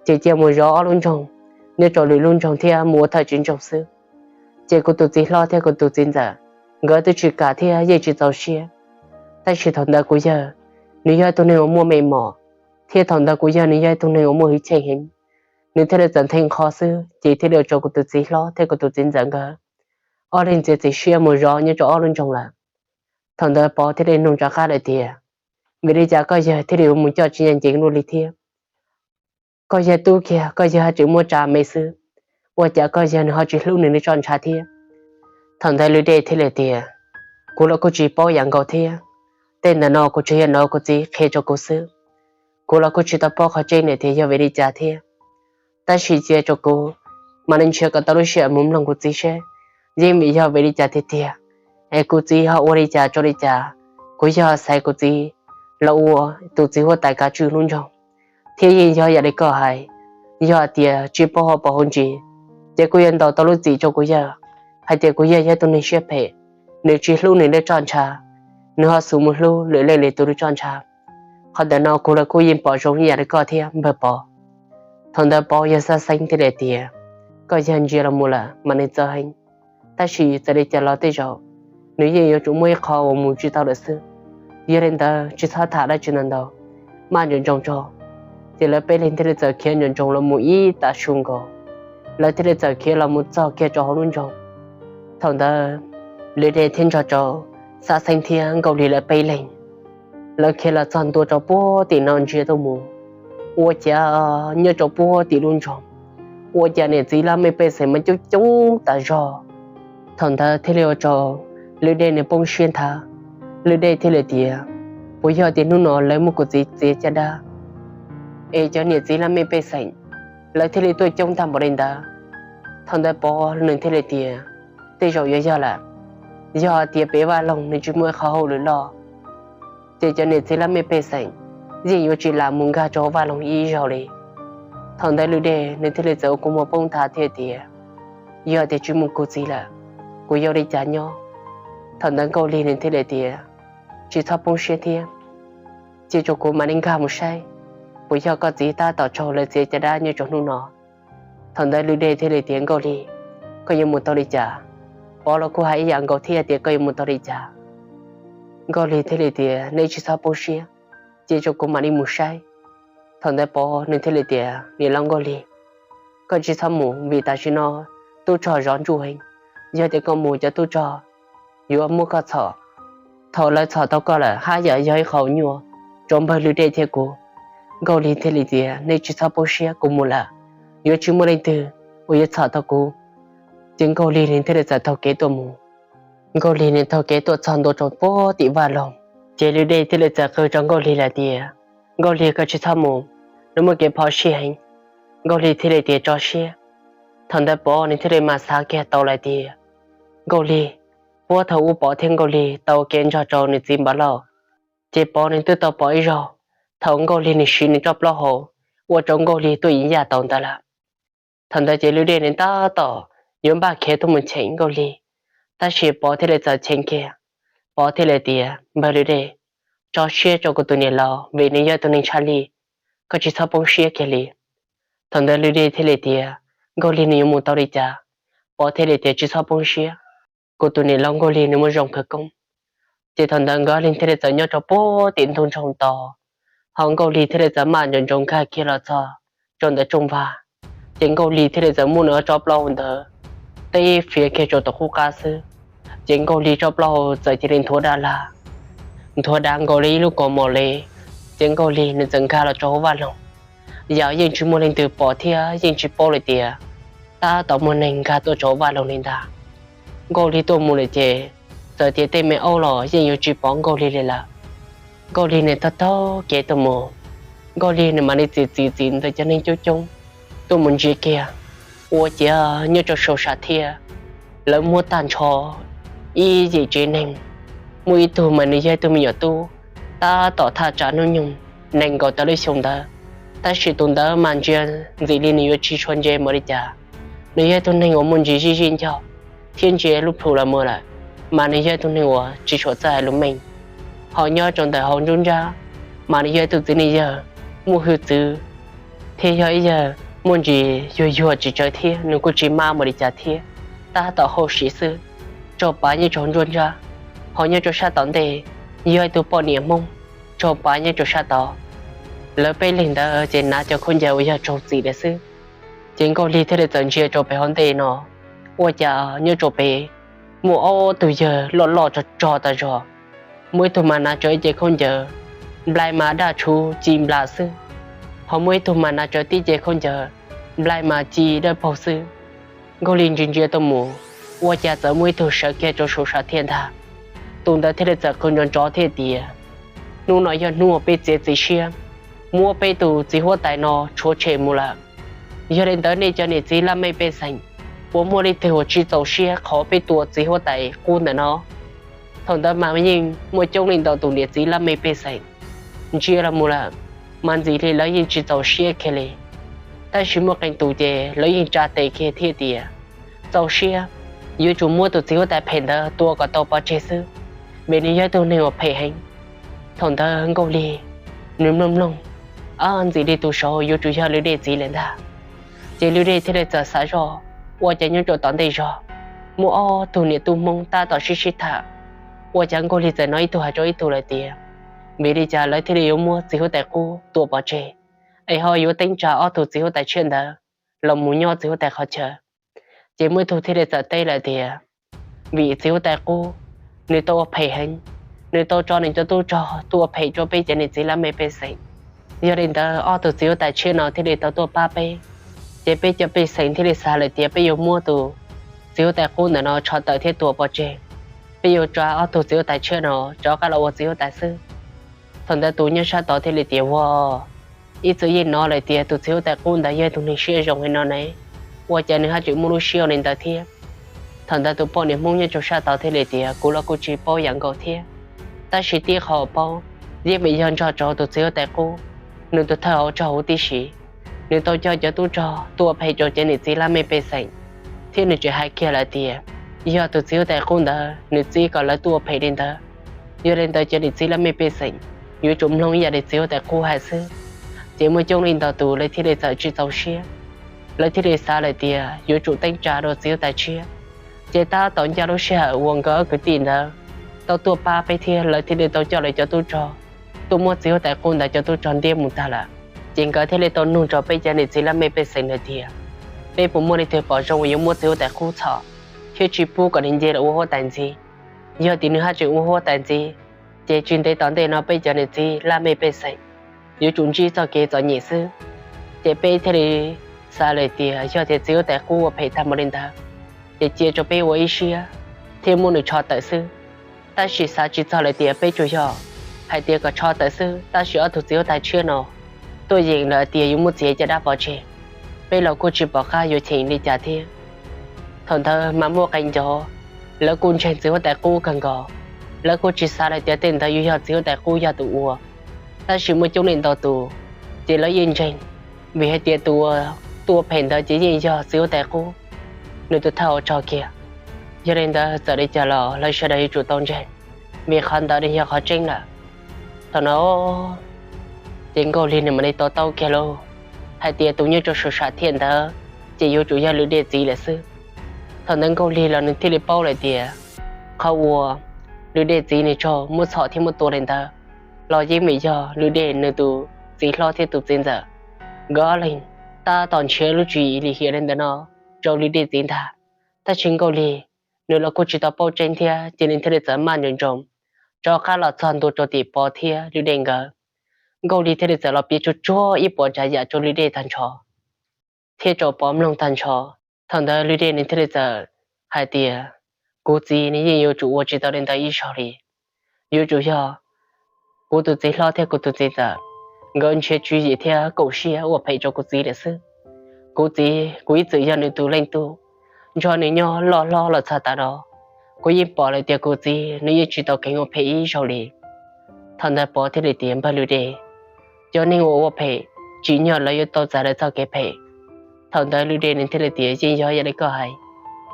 ces cia mus zov ob lub nroog, nyob rau lwm lub nroog thiab mus ua thawj tsiv nroog xwb. Ces kuv tus txiv hlob thiab kuv tus txiv ntxawm nkawd twb tsis kam thiab yeej tsis txaus siab. Tab sis thaum ntawd kuv yawg nws yog ib tug neeg uas muaj meej mom, thiab thaum ntawd kuv yawg nws yog ib tug neeg uas muaj hwj chim heev, nws thiaj li txawm ntheej qho xwb ces thiaj li ua rau kuv tus txiv hlob thiab kuv tus txiv ntxawm nkawd ob leeg txiav txim siab mus zov nyob rau ob lub nroog lawm. Thaum ntawd Pov thiaj li nug rov qab lawm tias, Vim li cas koj yawg thiaj li mus coj tsis ncaj ncees luaj li thiab? Koj yawg tub kiag koj yawg ho tseem muab tsa me xwb, ua cas koj yawg nws ho tsis hlub nws li tsob ntsha thiab? Thaum ntawd Lwm Dej thiaj li tias, Kuv los kuj tsis paub yam nkaus thiab. Tej ntawm no kuv tsuas yog hnov kuv txiv qhia rau kuv xwb. Kuv los kuj tsis tau paub qhov tseeb na tias yog vim li cas thiab. Tab sis cia rau kuv mam li nrhiav kom tau lub sij hawm mus mloog kuv txiv seb yeej vim yog vim li cas tiag tiag, es kuv txiv ho ua li cas rau li cas kuv yawg xaiv kuv txiv los ua tus txiv huab tais kav tswj lub nroog. Thiab yeej yog yam li koj hais, yog hais tias tsis paub hauv paus hauv ntsis, ces kuj yuav ntaus tau lub txim rau kuv yawg hais tias kuv yawg yog tus neeg siab phem, nws tsis hlub nws li tsob ntsha, nws ho xub mus hlub lwm leej lwm tus li tsob ntsha. Qhov ntawm no kuv los kuj yeej pom zoo ib yam li koj thiab npawg Pov. Thaum ntawd Pov yawg Xab Xeeb thiaj li tias, Koj yawg ntsia los mus lawm mas nws txawv heev, tab sis txawm li cas los tej zaum nws yeej yuav tsum muaj ib qho uas mus tsis tau lawm xwb. Yog li ntawd tsis txhob tham dab tsi ntau ntau, maj nco ntsoov tso. Ces lawv peb leeg thiaj li txawm khiav nco ntsoov los mus ib tag su nkaus, lawv thiaj li txawm khiav los mus txog kiag rau hauv lub nroog. Thaum ntawd Lwm Dej thiab nrog rau Xab Xeeb thiab Nkauj Lig lawv peb leeg, lawv khiav los txog ntua rau puag tim no ntsia tuaj mus, ua cas nyob rau puag tim lub nroog, ua cas niam txiv laj mej pej xeem mas coob coob tas zog. Thaum ntawd thiaj li ua rau Lwm Dej nws poob siab nthav. Lwm Dej thiaj li tias, Puas yog tias hnub no lawv muab kuv txiv txiav caj dab es cov niam txiv laj mej pej xeem lawv thiaj li tuaj coob tag npaum li ntawd? Thaum ntawd Pov nws thiaj li tias, Tej zaum yuav yog lawm. Yog tias pem vaj loog nws tsis muaj ib qho hauj lwm loj, ces cov niam txiv laj mej pej xeem yeej yuav tsis lam mus nkag rau hauv vaj loog ib zaug li. Thaum ntawd lwm dej nws thiaj li txawm ua kua muag poob nthav thiab tias, yog tias tsis muaj kuv txiv lawm, kuv yuav ua li cas nyob? Thaum ntawd Nkauj Lig nws thiaj li tias, tsis txhob poob siab thiab, cia kuv mam li nkag mus saib puas yog koj txiv tab tom raug lawv txiav caj dab nyob rau hnub no. Thaum ntawd lwm dej thiaj li tias, Nkauj Lig, koj yuav mus tau li cas? Pov los kuj hais ib yam nkaus thiab tias koj yuav mus tau li cas? Nkauj Lig thiaj li tias, nej tsis txhob poob siab, cia kuv mam li mus saib. Thaum ntawd Pov nws thiaj li tias, niam laus Nkauj Lig, koj tsis txhob mus vim tam sim no tub rog zov ntsuj heev, yog tias koj mus cov tub rog yuav muab koj txhom. Thaum lawv txhom tau koj lawm haj yam yog ib qho nyuaj rau npawg lwm dej thiab kuv. Nkauj Lig thiaj li tias, nej tsis txhob poob siab, kuv mus lawm, yuav tsis muaj leej twg uas yuav txhom tau kuv. Ces Nkauj Lig nws thiaj li txawm taug kev tuaj mus. Nkauj Lig nws taug kev tuaj txog ntua rau puag tim vaj loog, ces lwm dej thiaj li txawm qw rau Nkauj Lig lawm tias, Nkauj Lig, koj tsis txhob mus, nws muaj kev phom sij heev. Nkauj Lig thiaj li tias, tso siab. Thaum ntawd Pov nws thiaj li mam xav kiag tau lawm tias, Nkauj Lig, puag thaum ub Pov thiab Nkauj Lig tau ua ke nrog rau nws txiv Npam Lauj, ces Pov nws twb tau pom ib zaug thaum Nkauj Lig nws siv nws tsob plaub hau ua rau Nkauj Lig tuaj yeej yaj tau ntawd lawm. Thaum ntawd ces lwm dej nws tab tom yuav npaj khiav tuaj mus cheem Nkauj Lig, tab sis Pov thiaj li txawm cheem kiag. Pov thiaj li tias, npawg lwm dej, tso siab rau kuv tus niam laus vim nws yog tus neeg tshaj lij, koj tsis txhob poob siab kiag li. Thaum ntawd lwm dej thiaj li tias, Nkauj Lig nws yuav mus tau li cas? Pov thiaj li tias, tsis txhob poob siab, kuv tus niam laus Nkauj Lig nws muaj zoo khawv koob. Ces thaum ntawd nkawd ob leeg thiaj li txawm nyob rau puag tim ntug ntsoog tos, ho Nkauj Lig thiaj li txawm maj nroos nkag kiag los txog rau ntawm rooj vag. Ces Nkauj Lig thiaj li txawm muab nws ob tsob plaub hau ntawd teb fiav kiag rau tom qub qab xwb, ces Nkauj Lig tsob plaub hau txawm cia li nthuav dab lag, nthuav dav nkaus li ib lub kaus mom li. Ces Nkauj Lig nws txawm nkag los rau hauv vaj loog, yam yeej tsis muaj leej twg pom thiab yeej tsis paub li tias tab tom muaj neeg nkag tuaj rau hauv vaj loog li ntag. Nkauj Lig tuaj mus lawm ces txawm tias tej me aub los yeej yuav tsis pom Nkauj Lig li lawm. Nkauj Lig nws taug taug kev tuaj mus, Nkauj Lig nws mam li txim txim txim ntawm cov neeg coob coob tuaj mus ntsia kiag, ua ciav nyob rau saum sam thiaj lawv muab tag nrho ib yim tsev neeg. Muaj ib tug mas nws yog ib tug me nyuam tub tab tom thaj tsam hnub nyoog nees nkaum tawm lub xyoo ntawd, tab sis tus ntawd mas ntsia ntxim li nws yuav tsis tshua ntse npaum li cas. Nws yog ib tug neeg uas muaj ntsis zij zij ncog thiab ntsia lub plhu los mus lawm, mas nws yog ib tug neeg uas tsis tshua txawj hais lus meej. Ho nyob rau ntawm hauv nruab nrab mas nws yog ib tug txiv neej yawg muaj hwj txwv thiab yog ib yawg muaj ntsis yuag yuag tsis tsawg thiab nws kuj tsis mab npaum li cas thiab, tab tom hauj sim xwb. Tsaug pav nyob rau nruab nrab, ho nyob rau sab tom ntej yog ib tug poj niam Hmoob tsaug pav nyob rau sab tod. Lawv peb leeg ntawd ces hnav cov khaub ncaws uas yog raug txim lawm xwb. Ces Nkauj Lig thiaj li txawm ntsia rau pem hauv ntej no, ua cas nyob rau pem muaj ob tug yawg loj loj rog rog tas zog. Muaj ib tug mas hnav tso ib ce khaub ncaws, nplai mas daj tshuv ci nplas xwb. Ho muaj ib tug mas hnav tso tib ce khaub ncaws, nplai mas ci dawb paug xwb. Nkauj Lig ntsia ntsia tuaj mus, ua cas txawm muaj ib tug sawv kiag rau saum sam thiaj ntag. Tus ntawd thiaj li txawm qw nrov nrov thiab tias, hnub no yog hnub uas peb txiav txim siab muab peb tus txiv huab tais no rhuav tshem mus lawm. Yog li ntawd nej cov niam txiv laj mej pej xeem puas muaj leej twg uas tsis txaus siab qhov peb tua txiv huab tais qub ntawm no? Thaum ntawd mas yeej muaj coob leej ntau tus niam txiv laj mej pej xeem ntsia los mus lawm, mas ntxim li lawv yeej tsis txaus siab kiag li. Tab sis muaj qee tus ces lawv yeej tsa tes kiag thiab tias, txaus siab, yuav tsum muab tus txiv huab tais phem ntawd tua kom tau pov tseg xwb, vim nws yog ib tug neeg uas phem heev. Thaum ntawd Nkauj Lig nws mloog mloog, ntxim li tus saud yuav tsum yog Lwm Dej txiv lawm ntag. Ces Lwm Dej thiaj li txawm xav zoj, ua cas nyob rau tom ntej zog muaj ob tug niam tub Hmoob tab tom sib sib tham. Ua cas Nkauj Lig txawm hnov ib tug hais rau ib tug lawm tias, vim li cas lawv thiaj li yuav muab txiv huab tais qub tua pov tseg, es ho yuav teeb tsa ob tug txiv huab tais tshiab ntawd los mus nyob txiv huab tais qhov chaw? Ces muaj ib tug thiaj li txawm teb lawm tias, vim txiv huab tais qub nws tau ua phem heev, nws tau tso nws cov tub rog tuaj ua phem rau peb cov niam txiv laj mej pej xeem. Yog li ntawd ob tug txiv huab tais tshiab no thiaj li tau tuaj pab peb, ces peb cov pej xeem thiaj li xav lawm tias peb yuav muab tus txiv huab tais qub ntawm no tshov tawm thiab tua pov tseg, peb yuav tsa ob tug txiv huab tais tshiab no rov qab los ua txiv huab tais xwb. Thaum ntawd tus nyob sab tod thiaj li tias, ua, ib txwm yeej hnov lawm tias tus txiv huab tais qub ntawd yog tus neeg siab zoo heev no ne, ua cas nws haj tseem muaj lub siab ua li ntawd thiab? Thaum ntawd tus poj niam Hmoob nyob rau sab tod thiaj li tias, Kuv los kuj tsis paub yam nkaus thiab, tab sis tib qho paub, yeej vim yog nrog rau tus txiv huab tais qub, nws tus thawj hauv rog huv tib si, nws tau coj cov tub rog tuaj ua phem rau cov niam txiv laj mej pej xeem, thiab nws tseem hais kiag lawm tias yog tus txiv huab tais qub ntawd nws txib kom lawv tuaj ua phem li ntawd. Yog li ntawd cov niam txiv laj mej pej xeem yuav tsum mloog ib yam li txiv huab tais qub hais xwb. Ces muaj coob leej ntau tus lawv thiaj li txawm tsis txaus siab, lawv thiaj li xav lawm tias yuav tsum teeb tsa rau txiv huab tais tshiab. Ces tab tom ncaj lub sij hawm uas nkawd ob kwv tij ntawd tau tuaj pab peb thiab, lawv thiaj li tau coj lawv cov tub rog tuaj muab txiv huab tais qub ntawd cov tub rog ntiab mus tag lawm. Ces nkawd thiaj li tau nug rau peb cov niam txiv laj mej pej xeem hais tias, Peb puas muaj leej twg pom zoo uas yuav muab txiv huab tais qub txhom thiab tsis pub kom nws nce los ua huab tais ntxiv? Yog tias nws haj tseem ua huab tais ntxiv, ces tsis ntev tom ntej no peb cov niam txiv laj mej pej xeem yuav tsum ntsib txoj kev txom nyem xwb. Ces peb thiaj li xav lawm tias yog tias txiv huab tais qub ua phem tag npaum li ntawd, ces cia rau peb ua ib siab thiab muab nws tshov tawm xwb. Tab sis xav tsis txog lawm tias peb tsuas yog hais tias kom tshov tawm xwb, tab sis ob tug txiv huab tais tshiab no tuaj yeem lawm tias yuav muab txiav caj dab pov tseg, peb los kuj tsis pom qab yuav cheem li cas thiab. Thaum ntawd mas muaj qee cov, lawv kuj ntseeg txiv huab tais qub kawg nkaus, lawv kuj tsis xav lawm tias tej ntawd yuav yog txiv huab tais qub yog tus ua. Tab sis muaj coob leej ntau tus, ces lawv yeej ntseeg, vim hais tias tus uas tuaj ua phem ntawd ces yeej yog txiv huab tais qub nws tus thawj hauv rog kiag. Yog li ntawd txawm li cas los lawv sawv daws yuav tsum tau ntseeg, vim qhov ntawd nws yog qhov tseeb lawm. Thaum no ces Nkauj Lig nws mam li to taub kiag lauj, hais tias tus nyob rau saum sam thiaj ntawd ces yuav tsum yog Lwm Dej txiv lawm xwb. Thaum ntawd Nkauj Lig los nws thiaj li paub lawm tias qhov uas Lwm Dej txiv nws raug muab txhom thiab muab tua li ntawd los yeej vim yog Lwm Dej nws tus txiv hlob thiab tus txiv ntxawm nkawd ob leeg tab tom nrhiav lub tswv yim lim hiam li ntawm no rau Lwm Dej txiv ntag. Tab sis Nkauj Lig nws los kuj tsis tau paub tseeb thiab, ces nws thiaj li txawm maj nroos nroos rov qab los txog ntua rau tim Pov thiab Lwm Dej nkawd. Nkauj Lig thiaj li txawm los piav tsuag tsuag ib puas tsav yam rau Lwm Dej tag nrho thiab rau Pov mloog tag nrho. Thaum ntawd Lwm Dej nws thiaj li txawm hais tias, Kuv txiv nws yeej yuav tsum ua tsis tau li ntawd ib zaug li. Yuav tsum yog kuv tus txiv hlob thiab kuv tus txiv ntxawm nkawd nrhiav tswv yim thiab kaum siab ua phem rau kuv txiv lawm xwb. Kuv txiv kuv ib txwm yog nws tus leej tub, nrog nws nyob loj hlob los txog tav no, kuv yeej pom lawm tias kuv txiv nws yeej tsis tau kheev ua phem ib zaug li. Thaum ntawd Pov thiaj li tias, Npawg Lwm Dej, cov neeg uas ua phem tsim nyog lawv yuav tau txais lawv txoj kev phem. Thaum ntawd Lwm Dej nws thiaj li tias, Yeej yog ib yam li koj hais,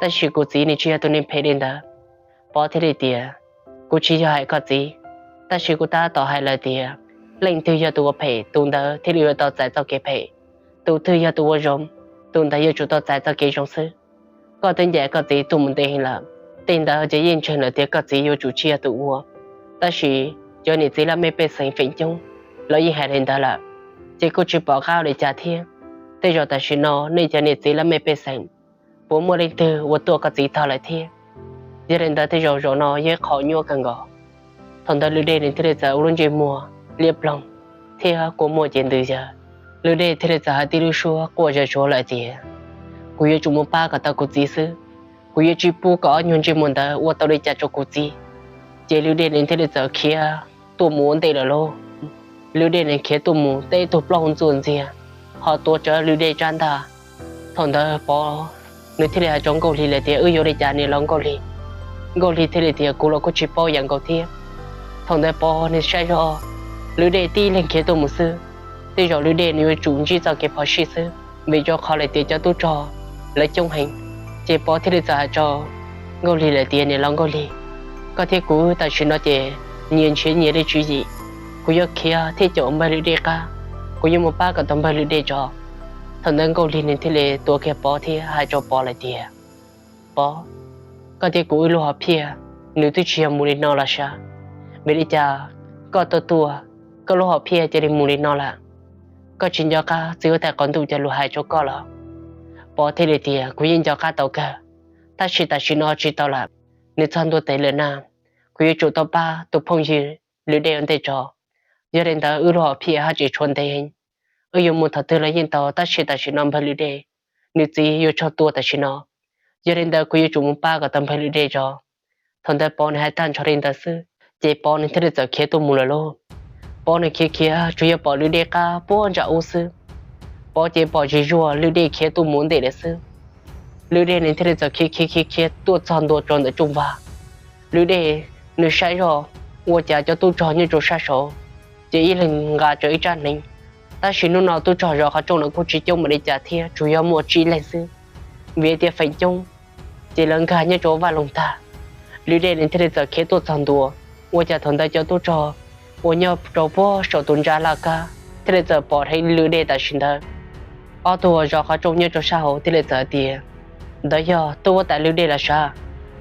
tab sis kuv txiv nws tsis yog tus neeg phem li ntawd. Pov thiaj li tias, Kuv tsis yog hais koj txiv, tab sis kuv tab tom hais lawm tias leej twg yog tus ua phem tus ntawd thiaj li yuav tau txais txoj kev phem, tus twg yog tus ua zoo tus ntawd yuav tsum tau txais txoj kev zoo xwb. Koj twb ncaim koj txiv tuaj mus ntev heev lawm, tej ntawd ces yeej ntseeg lawm tias koj txiv yuav tsum tsis yog tus ua. Tab sis cov niam txiv laj mej pej xeem feem coob lawv yeej hais li ntawd lawm, ces kuj tsis pom qab ua li cas thiab. Tej zaum tam sim no nej cov niam txiv laj mej pej xeem puas muaj leej twg uas tuaj koj txiv tog lawm thiab? Yog li ntawd tej zaum zaum no yog ib qho nyuaj kawg nkaus. Thaum ntawd Lwm Dej nws thiaj li txawm ua lub ntsej muag liab ploog thiab kua muag ces ntws yawg. Lwm Dej thiaj li txawm hais tib lub suab quaj zom zaws lawm tias, Kuv yuav tsum mus pab kom tau kuv txiv xwb, kuv yuav tsis pub kom ob nyuag ntsej muag ntawd ua tau li cas rau kuv txiv. Ces Lwm Dej nws thiaj li txawm khiav tuaj mus ua ntej lawm lauj. Lwm Dej nws khiav tuaj mus teb tug plaub hau ntxuaj ntxiag, ho tuav rawv Lwm Dej tsab ntaj. Thaum ntawd Pov nws thiaj li hais rau Nkauj Lig lawm tias, Wb yuav li cas niam laus Nkauj Lig? Nkauj Lig thiaj li tias, Kuv los kuj tsis paub yam nkaus thiab. Thaum ntawd Pov nws saib zoj, Lwm Dej tib leeg khiav tuaj mus xwb, tej zaum Lwm Dej nws yuav tsum ntsib txoj kev phom sij xwb, vim rau qhov lawm tias cov tub rog lawv coob heev. Ces Pov thiaj li txawm hais rau Nkauj Lig lawm tias, Niam laus Nkauj Lig, koj thiab kuv tam sim no ces nyias nrhiav nyias li tswv yim. Kuv yuav khiav thiab caum npawg Lwm Dej qab, kuv yuav mus pab kom tau npawg Lwm Dej tso. Thaum ntawd Nkauj Lig nws thiaj li tuav kiag Pov thiab hais rau Pov lawm tias, Pov, koj thiab kuv wb lub hom phiaj nws twb tsis yog mus li no los sav. Vim li cas koj tuaj tuaj, koj lub hom phiaj cia li mus li no lawm? Koj tsis nco qab txiv huab tais qaum ntuj cov lus hais rau koj los? Pov thiaj li tias, Kuv yeej nco qab tau kawg, tab sis tam sim no tsis tau lawm. Nws txog ntua tes lawm na, kuv yuav tsum tau pab tus phooj ywg Lwm Dej ua ntej tso. Yog li ntawd wb lub hom phiaj haj tseem tshuav ntev heev, wb yuav mus thaum twg los yeej tau, tab sis tam sim no npawg Lwm Dej nws txiv yuav raug tua tam sim no. Yog li ntawd kuv yuav tsum mus pab kom tau npawg Lwm Dej tso. Thaum ntawd Pov nws hais tag nrho li ntawd xwb, ces Pov nws thiaj li txawm khiav tuaj mus lawm lauj. Pov nws khiav khiav tsuas yog pom Lwm Dej qab puag nram ub xwb. Pov ces pom zis zuag Lwm Dej khiav tuaj mus ua ntej lawm xwb. Lwm dej nws thiaj li txawm khiav khiav khiav khiav tuaj txog ntua rau ntawm rooj vag. Lwm dej nws saib zoj ua cas cov tub rog nyob rau sab saud ces ib leeg nqa rawv ib rab hneev. Tab sis hnub no tub rog zov qhov rooj no kuj tsis coob npaum li cas thiab, tsuas yog muaj tsib leeg xwb, vim tias feem coob ces lawv nkag nyob rau vaj loog tag. Lwm dej nws thiaj li txawm khiav tuaj txog ntua, ua cas thaum ntawd cov tub rog uas nyob rau puag saum tus ntsa laj kab thiaj li txawm pom dheev lwm dej tam sim ntawd. Ob tug uas zov qhov rooj nyob rau sab hauv thiaj li txawm tias, ntawd yog tub huab tais lwm dej los sav,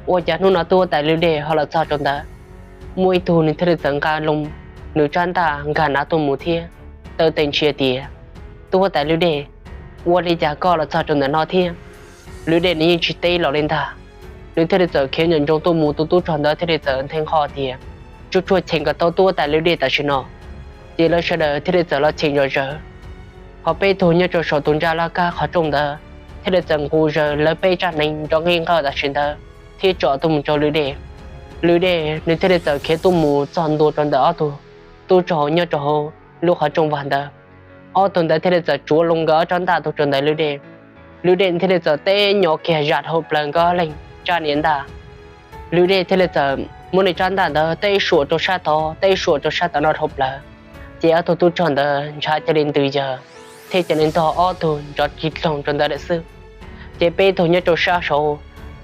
ua cas hnub no tub huab tais lwm dej ho los txog rau ntawd? Muaj ib tug nws thiaj li txawm nqa loo nws rab ntaj nkag nav tuaj mus thiab taw tes ntsia tias, tub huab tais lwm dej, ua li cas koj los txog rau ntawm no thiab? Lwm dej nws yeej tsis teb los li ntag, nws thiaj li txawm khiav nco ntsoov tuaj mus, tus tub rog ntawd thiaj li txawm nthe nqho tias, tsuag tsuag cheem kom tau tub huab tais lwm dej tam sim no. Ces lawv sawv daws thiaj li txawm los cheem zom zaws. Ho peb tug nyob rau saum tus ntsa laj kab qhov rooj ntawd thiaj li txawm nqus zaws lawv peb rab hneev nrov nqi nqawj tam sim ntawd thiab tsom tuaj mus rau lwm dej. Lwm dej nws thiaj li txawm khiav tuaj mus txog ntua rau ntawm ob tug tub rog nyob rau hauv lub qhov rooj vag ntawd. Ob tug ntawd thiaj li txawm tsuav loo nkawd ob rab ntaj tuaj rau ntawm lwm dej. Lwm dej thiaj li txawm teb nyo kiag zam dhau plaws nkawd ob leeg rab niam ntaj. Lwm dej thiaj li txawm muab nws rab ntaj ntawd teb suam rau sab tod teb suam rau sab tom no dhau plaws. Ces ob tug tub rog ntawd ntshav cia li ntws yawg thiab cia li ntog ob tug nrov ris dloog rau ntawd lawm xwb. Ces peb tug nyob rau sab saud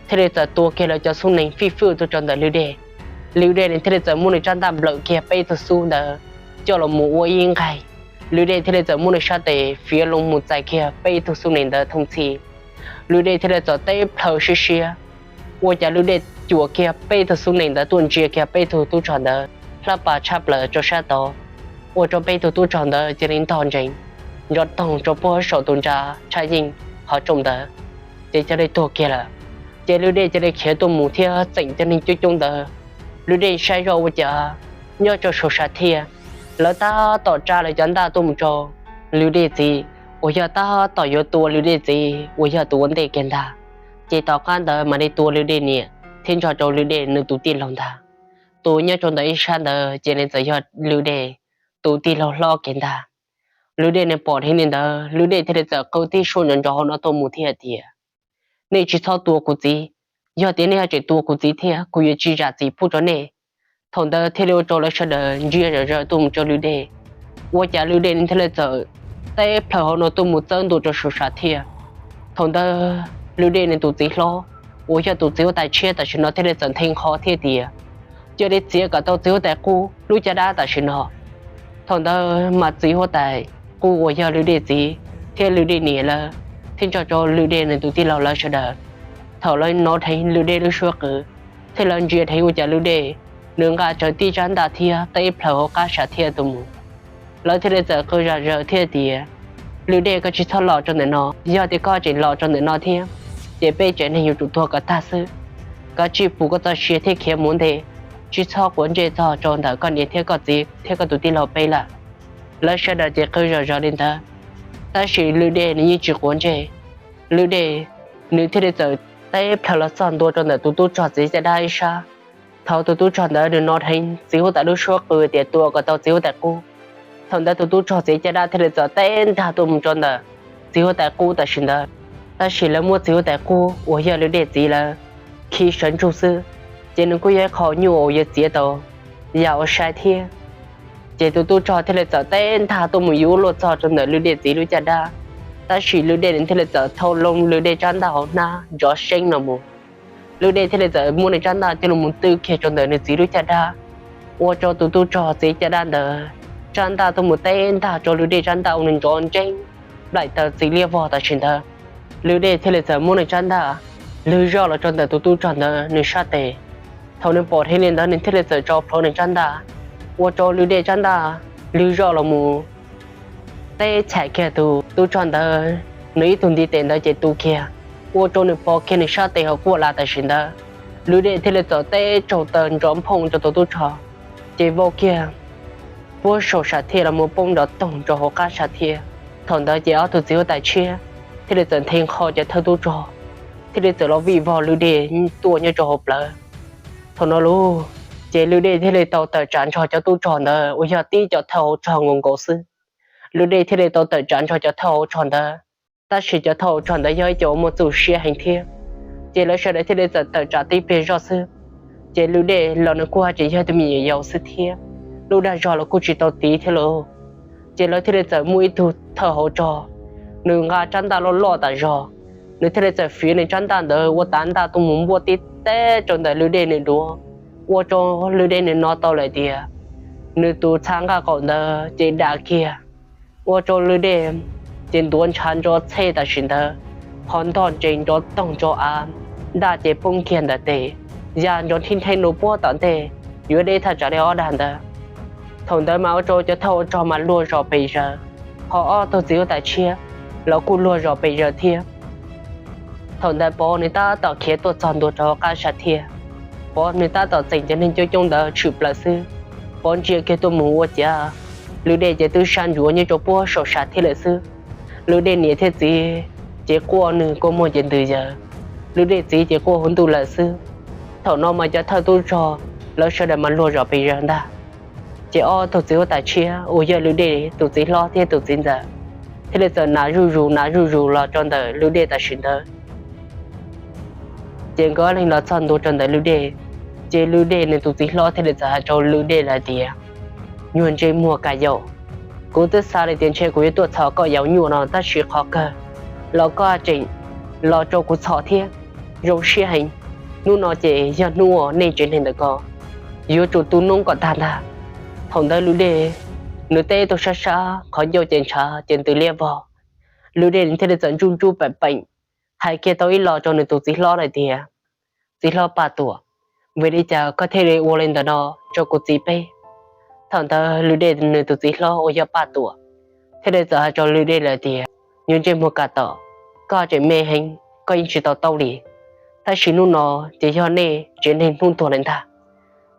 thiaj li txawm tua kiag lawv cov xub nees fij fwj tuaj rau ntawm lwm dej. Lwm dej nws thiaj li txawm muab nws rab ntaj nplawm kiag peb tug xub ntawd coj los mus ua ib nqaij. Lwm dej thiaj li txawm muab nws sab tes fiav loo mus txais kiag peb tug xub nees ntawd thooj txhij. Lwm dej thiaj li txawm teb plhaw siab siab, ua cas lwm dej cuam kiag peb tug xub nees ntawd tuaj ntsia kiag peb tug tub rog ntawd hlab pas tshaj plaws rau sab tod, ua rau peb tug tub rog ntawd cia li ntog ntsees nrov toog rau puag saum tus ntsa tshaj yeej qhov rooj ntawd, ces cia li tuag kiag lawm. Ces lwm dej cia li khiav tuaj mus thiab txeem cov neeg coob coob ntawd. Lwm dej saib zoj ua cas nyob rau saum sam thiaj lawv tab tom tsa lawv cov ntaj tuaj mus rau lwm dej txiv uas yog tab tom yuav tua lwm dej txiv uas yog tus ua ntej kiag ntag. Ces tom qab ntawd mam li tua lwm dej niam thiab nrog rau lwm dej nws tus tij laug ntag. Tus nyob rau ntawm ib sab ntawd ces nws txawm yog lwm dej tus tij laug hlob kiag ntag. Lwm dej nws pom dheev li ntawd, lwm dej thiaj li txawm qw tib suab nrov nrov hauv no tuaj mus thiab hais tias, nej tsis txhob tua kuv txiv. Yog tias nej ho tseem tua kuv txiv thiab kuv yuav tsis zam txim pub rau nej. Thaum ntawd thiaj li ua rau lawv sawv daws ntsia zom zaws tuaj mus rau lwm dej. Ua cas lwm dej nws thiaj li txawm teb plhaw hauv no tuaj mus txawb ntua rau saum sam thiaj. Thaum ntawd lwm dej nws tus txiv hlob uas yog tus txiv huab tais tshiab tam sim no thiaj li txawm nthe nqho thiab tias, cia li txiav kom tau txiv huab tais qub lub caj dab tam sim no. Thaum ntawd mas txiv huab tais qub uas yog lwm dej txiv thiab lwm dej niam lawv thiab nrog rau lwm dej nws tus tij laug lawv sawv daws, thaum lawv hnov dheev lwm dej lub suab qw thiab lawv ntsia dheev ua cas lwm dej nws nqa rawv tib rab ntaj thiab teb plhaw hauv qab sam thiaj tuaj mus. Lawv thiaj li txawm qw zom zaws thiab tias, lwm dej koj tsis txhob los rau ntawm no, yog tias koj tseem los rau ntawm no thiab ces peb tsev neeg yuav tsum tuag kom tag xwb. Koj tsij pus koj txoj sia thiab khiav mus ntej, tsis txhob quav ntsej txog rau ntawm koj niam thiab koj txiv thiab koj tus tij laug peb lawm. Lawv sawv daws ces qw zom zaws li ntawd, tab sis lwm dej nws yeej tsis quav ntsej. Lwm dej nws thiaj li txawm teb plhaw los txog ntua rau ntawm tus tub rog txiav caj dab ib sab. Thaum tus tub rog ntawd nws hnov dheev txiv huab tais lub suab qw tias tua kom tau txiv huab tais qub, thaum ntawd tus tub rog txiav caj dab thiaj li txawm teb ntag tuaj mus rau ntawm txiv huab tais qub tam sim ntawd. Tab sis lawv muab txiv huab tais qub uas yog lwm dej txiv lawv khi sawv ntsug xwb, ces nws kuj yog ib qho nyuj uas yuav txiav tau yam uas sai thiab. Ces tus tub rog thiaj li txawm teb ntag tuaj mus yuav luaj txog rau ntawm lwm dej txiv lub caj dab, tab sis lwm dej nws thiaj li txawm thau loo lwm dej rab ntaj hauv hnab nrov seeb no mus. Lwm dej thiaj li txawm muab nws rab ntaj coj los mus twb kiag rau ntawm nws txiv lub caj dab, ua rau tus tub rog txiav caj dab ntawd rab ntaj tuaj mus teb ntag rau lwm dej rab ntaj ua nws nrov nreeb nplaim taws txiv liab vog tam sim ntawd. Lwm dej thiaj li txawm muab nws rab ntaj lwg zoj los rau ntawm tus tub rog ntawd nws sab tes. Thaum nws pom dheev li ntawd nws thiaj li txawm tso plhuav nws rab ntaj, ua rau lwm dej rab ntaj lwg zoj los mus teb chais kiag tus tub rog ntawd nws ib tug ntiv tes ntawd ces tu kiag, ua rau nws pov kiag nws sab tes hauv kuaj las tam sim ntawd. Lwm dej thiaj li txawm teb tsaug taw nrov nphooj rau tus tub rog, ces vau kiag puag saum sam thiaj los mus poob nrov toog rau hauv qab sam thiaj. Thaum ntawd ces ob tug txiv huab tais tshiab thiaj li txawm nthe nqho cov thawj tub rog, thiaj li txawm los vij vog lwm dej tuaj nyob rau hauv plawv. Thaum no lauj, ces lwm dej thiaj li tau tawm tsam nrog cov tub rog ntawd uas yog tib cov thawj hauv rog nkaus nkaus xwb. Lwm dej thiaj li tau tawm tsam nrog cov thawj hauv rog ntawd Tab sis cov thawj hauv rog ntawd yog ib cov uas muaj txuj siab heev thiab, ces lawv sawv daws thiaj li txawm tawm tsam tib pliag zoj xwb. Ces Lwm Dej los nws kuj haj tseem yog tus me nyuam yaus xwb thiab, lub dag zog los kuj tsis tau tiv thiab lauj. Ces lawv thiaj li txawm muaj ib tug thawj hauv rog, nws nqa tsab ntaj loj loj tas zog, nws thiaj li txawm fiav nws tsab ntaj ntawd ua tav ntaj tuaj mus npuaj tib teb rau ntawm Lwm Dej nws duav, ua rau Lwm Dej nws hnov tau lawm tias nws tus txha nqaj qaum ntawd ces dam kiag, ua rau Lwm Dej ces ntuav ntshav ntso txhej tam sim ntawd, qhov ntog ntsees nrov toog rau av, ntaj ces poob kiag ntawm tes, ya nrov nthib ntheeb rau puag tom ntej, yuav deb thaj tsam li ob dag ntawd. Thaum ntawd mas ua rau cov thawj hauv rog mas luag zom pes zaws, ho ob tug txiv huab tais tshiab los kuj luag zom pes zaws thiab. Thaum ntawd Pov nws tab tom khiav tuaj txog ntua rau qab sam thiaj, Pov nws tab tom txeem cov neeg coob coob ntawd tshwm plaws xwb. Pov ntsia kiag tuaj mus ua cas Lwm Dej ces twb sab ntsuav nyob rau puag saum sam thiaj lawm xwb. Lwm Dej niam thiab txiv ces quaj nws kua muag ces ntws yaws, Lwm Dej txiv ces quaj hauv ntuj lawm xwb. Thaum no mas cov thawj tub rog lawv sawv daws mas luag zom pes zaws ntag. Ces ob tug txiv huab tais tshiab uas yog Lwm Dej tus txiv hlob thiab tus txiv ntxawm thiaj li txawm hnav zuj zus hnav zuj zus los rau ntawm Lwm Dej tam sim ntawd. Ces nkawd ob leeg los txog ntua rau ntawm Lwm Dej, ces Lwm Dej nws tus txiv hlob thiaj li txawm hais rau Lwm Dej lawm tias, Nyuag ntsej muag kas yaum, kuv twb xav li tias ntshe kuv yuav tuaj txhom koj yaus nyuaj no tab sis qhov kawg los koj tseem los rau kuv txhom thiab. Zoo siab heev, hnub no ces yog hnub uas nej tsev neeg ntawm ko yuav tsum tu noob kom tag ntag. Thaum ntawd Lwm Dej nws teb tuaj sab sab qhov ncauj ces ntshav ces ntws liab vog. Lwm Dej nws thiaj li txawm ntsuj ntsuj peem peem hais kiag tau ib los rau nws tus txiv hlob lawm tias, Txiv hlob Paj Tuam, vim li cas koj thiaj li ua li ntawm no rau kuv txiv peb? Thaum ntawd Lwm Dej nws tus txiv hlob uas yog Paj Tuam thiaj li txawm hais rau Lwm Dej lawm tias, Nyuag ntsej muag kas tom, koj tseem me heev koj yeej tsis tau taub li. Tab sis hnub no ces yog nej tsev neeg hnub tuag lawm ntag.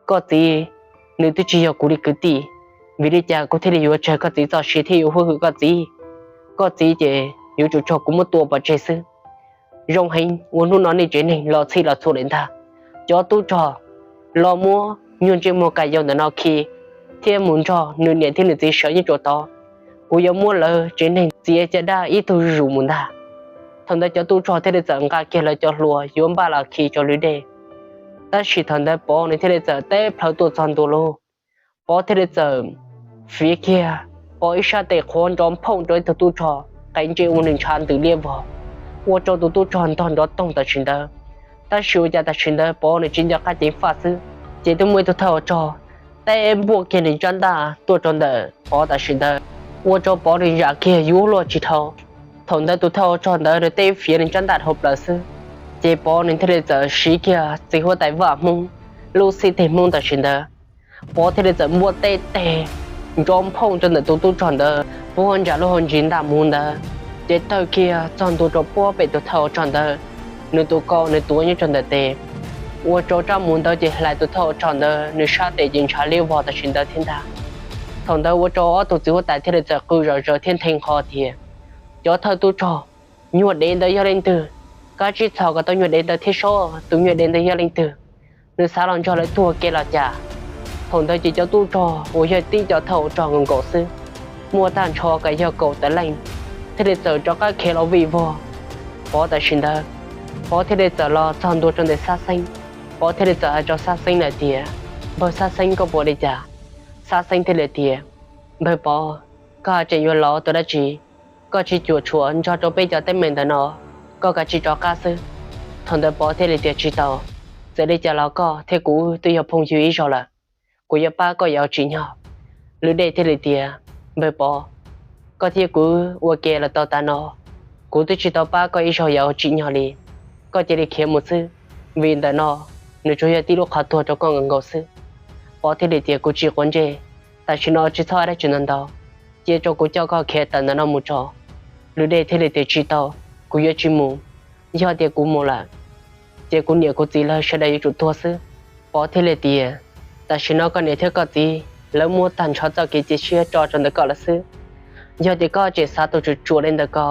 Koj txiv nws twb tsis yog kuv li kwv tij, vim li cas kuv thiaj li yuav tsawg koj txiv txoj sia thiab yuav hwj hwm koj txiv? Koj txiv ces yuav tsum raug kuv muab tua pov tseg xwb. Zoo heev uas hnub no nej tsev neeg los txhij los txhua lawm ntag. Cov tub rog, los muab nyuag ntsej muag kas yaum ntawm no khi thiab mus nrog nws niam thiab nws txiv sawv nyob rau tod. Kuv yuav muab lawv tsev neeg txiav caj dab ib tug zuj zus mus ntag. Thaum ntawd cov tub rog thiaj li txawm nqa kiag lawv cov hlua yuav npaj los khi rau Lwm Dej. Tab sis thaum ntawd Pov nws thiaj li txawm teb plhaw tuaj txog ntua lauj. Pov thiaj li txawm fiav kiag Pov ib sab tes qhuav nrov phooj rau ib tug tub rog qe ntsej ua nws ntshav ntws liab vog, ua rau tus tub rog ntog nrov toog tam sim ntawd. Tab sis ua cas tam sim ntawd Pov nws tsis nco qab ceev faj xwb, ces twb muaj ib tug thawj hauv rog teb npuaj kiag nws tsab ntaj tuaj rau ntawm Pov tam sim ntawd, ua rau Pov nws zam kiag yuav luaj tsis dhau. Thaum ntawd tus thawj hauv rog ntawd nws teb fiav nws tsab ntaj dhau plaws xwb, ces Pov nws thiaj li txawm siv kiag txiv huab tais vaj Hmoob lub xib teg Hmoob tam sim ntawd. Pov thiaj li txawm npuaj teb teg nrov phooj rau ntawm tus tub rog ntawd puag nram lub hauv ntsis ntaj muv ntawd, ces tawg kiag txog ntua rau puag pem tus thawj hauv rog ntawd, nws tus ko nws tuav nyob rau ntawm tes, ua rau tsab muv ntawd ces hlais tus thawj hauv rog ntawd nws sab tes ces ntshav liab vog tam sim ntawd thiab ntag. Thaum ntawd ua rau ob tug txiv huab tais thiaj li txawm qw zom zaws thiab nthe nqho tias, Cov thawj tub rog, nyuag dev ntawd yog leej twg? Kav tsij txhom kom tau nyuag dev ntawd thiab saib tus nyuag dev ntawd yog leej twg, nws xav los nrog lawv tuag ke los cas? Thaum ntawd ces cov tub rog uas yog tib cov thawj hauv rog nkaus nkaus xwb, muaj tag nrho kom yog kaum tawm leej, thiaj li txawm rov qab khiav los vij vog Pov tam sim ntawd. Pov thiaj li txawm los txog ntua rau ntawm Xab Xeeb. Pov thiaj li txawm hais rau Xab Xeeb lawm tias, Npawg Xab Xeeb, koj puas ua li cas? Xab Xeeb thiaj li tias, Npawg Pov, koj tseem yuav los ua dab tsi? Koj tsis cuam tshuam nrog rau peb cov teeb meem ntawm no, koj kav tsij rov qab xwb. Thaum ntawd Pov thiaj li tias, Tsis tau, txawm li cas los koj thiab kuv twb yog phooj ywg ib zaug lawm, kuv yuav pab koj yuav tsim nyog. Lwm Dej thiaj li tias, Npawg Pov, koj thiab kuv ua ke los tau tas no, kuv twb tsis tau pab koj ib zaug yuav tsim nyog li. Koj cia li khiav mus xwb, vim ntawm no nws tsuas yog tib lub qhov tuag rau koj nkaus nkaus xwb. Pov thiaj li tias, Kuv tsis quav ntsej, tam sim no tsis txhob hais dab tsi ntau ntau, cia rau kuv coj koj khiav tawm ntawm no mus tso. Lwm Dej thiaj li tias, Tsis tau, kuv yuav tsis mus. Yog tias kuv mus lawm, ces kuv niam kuv txiv lawv sawv daws yuav tsum tuag xwb. Pov thiaj li tias, Tam sim no koj niam thiab koj txiv lawv muab tag nrho txoj kev cia siab tso rau ntawm koj lawm xwb. Yog tias koj tseem xav tus tsuam tsuam li ntawm ko,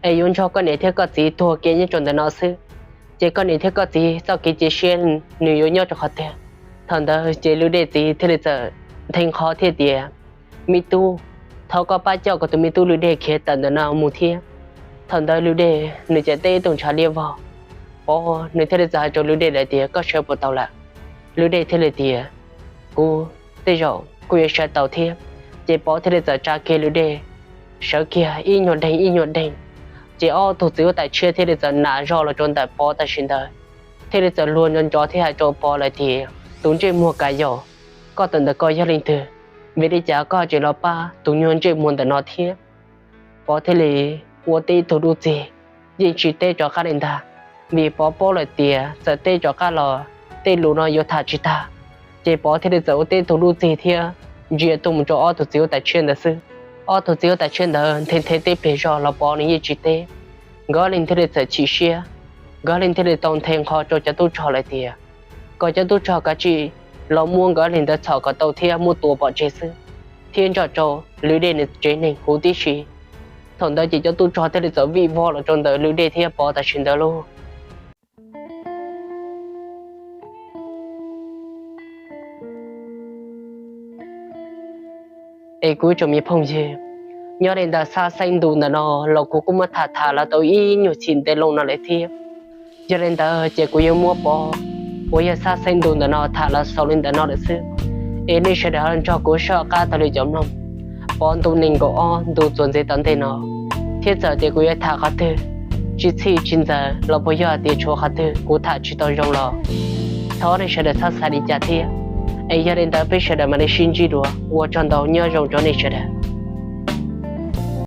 es yuav nrog koj niam thiab koj txiv tuag ke nyob rau ntawm no xwb, ces koj niam thiab koj txiv txoj kev cia siab nws yuav nyob rau qhov twg? Thaum ntawd ces Lwm Dej txiv thiaj li txawm nthe nqho thiab tias, Me tub, thov koj pab coj kuv tus me tub Lwm Dej khiav tawm ntawm no mus thiab. Thaum ntawd lub dej nws cia teb ib tug ntshav liab vog. Pov nws thiaj li txawm hais rau lub dej lawm tias, koj sawv puas tau lawm? Lub dej thiaj li tias, kuv tej zaum kuj yuav sawv tau thiab. Ces Pov thiaj li txawm tsa kiag lub dej, sawv kiag ib nyuag deeg ib nyuag deeg. Ces ob tug txiv huab tais tshiab thiaj li txawm nam zog los rau ntawm Pov tam sim ntawd, thiaj li txawm luag nco nco thiab hais rau Pov lawm tias, tus ntsej muag kav yaum, koj tawm ntawm koj yog leej twg? Vim li cas koj tseem los pab tus nyuag ntsej muag ntawm no thiab? Pov thiaj li ua tib tug dub txig, yeej tsis teb rov qab li ntag, vim Pov paub lawm tias txawm teb rov qab los tej lus no yuav tham tsis tag. Ces Pov thiaj li txawm ua tib tug dub txig thiab ntsia tuaj mus rau ob tug txiv huab tais tshiab ntawd xwb. Ob tug txiv huab tais tshiab ntawd nthe nthe teb pliag zog los Pov nws yeej tsis teb. Nkawd ob leeg thiaj li txawm chim siab, nkawd ob leeg thiaj li tau nthe nqho rau cov tub rog lawm tias, kom cov tub rog kav tsij los muab nkawd ob leeg ntawd txhom kom tau thiab muab tua pov tseg xwb, thiab nrog rau lub dej nws tsev neeg huv tib si. Thaum ntawd ces cov tub rog thiaj li txawm vij vog los rau ntawm lub dej thiab Pov tam sim ntawd lauj. Es kuv tsoom me phooj ywg, nyob li ntawm sab xeeb ntus ntawm no los kuv kuj muab tham tham los tau ib nyuag chim ntev loo no lawm thiab. Yog li ntawd ces kuv yuav muab Pov uas yog sab xeeb ntus ntawm no tham los xaus li ntawm no lawm xwb. Es nej sawv daws nrog kuv soj qab taug lw cov mloog Pov ntu nees nkaum ob ntu txuas ntxiv tom ntej no, thiab txawm tias kuv yuav tham qhov twg tsis txhij tsis ntxaws los puas yog tias tshuav qhov twg kuv tham tsis tau zoo los thov nej sawv daws txhob xav li cas thiab. Es yog li ntawd peb sawv daws mam li sib ntsib dua, ua tsaug ntau, nyob zoo rau nej sawv daws.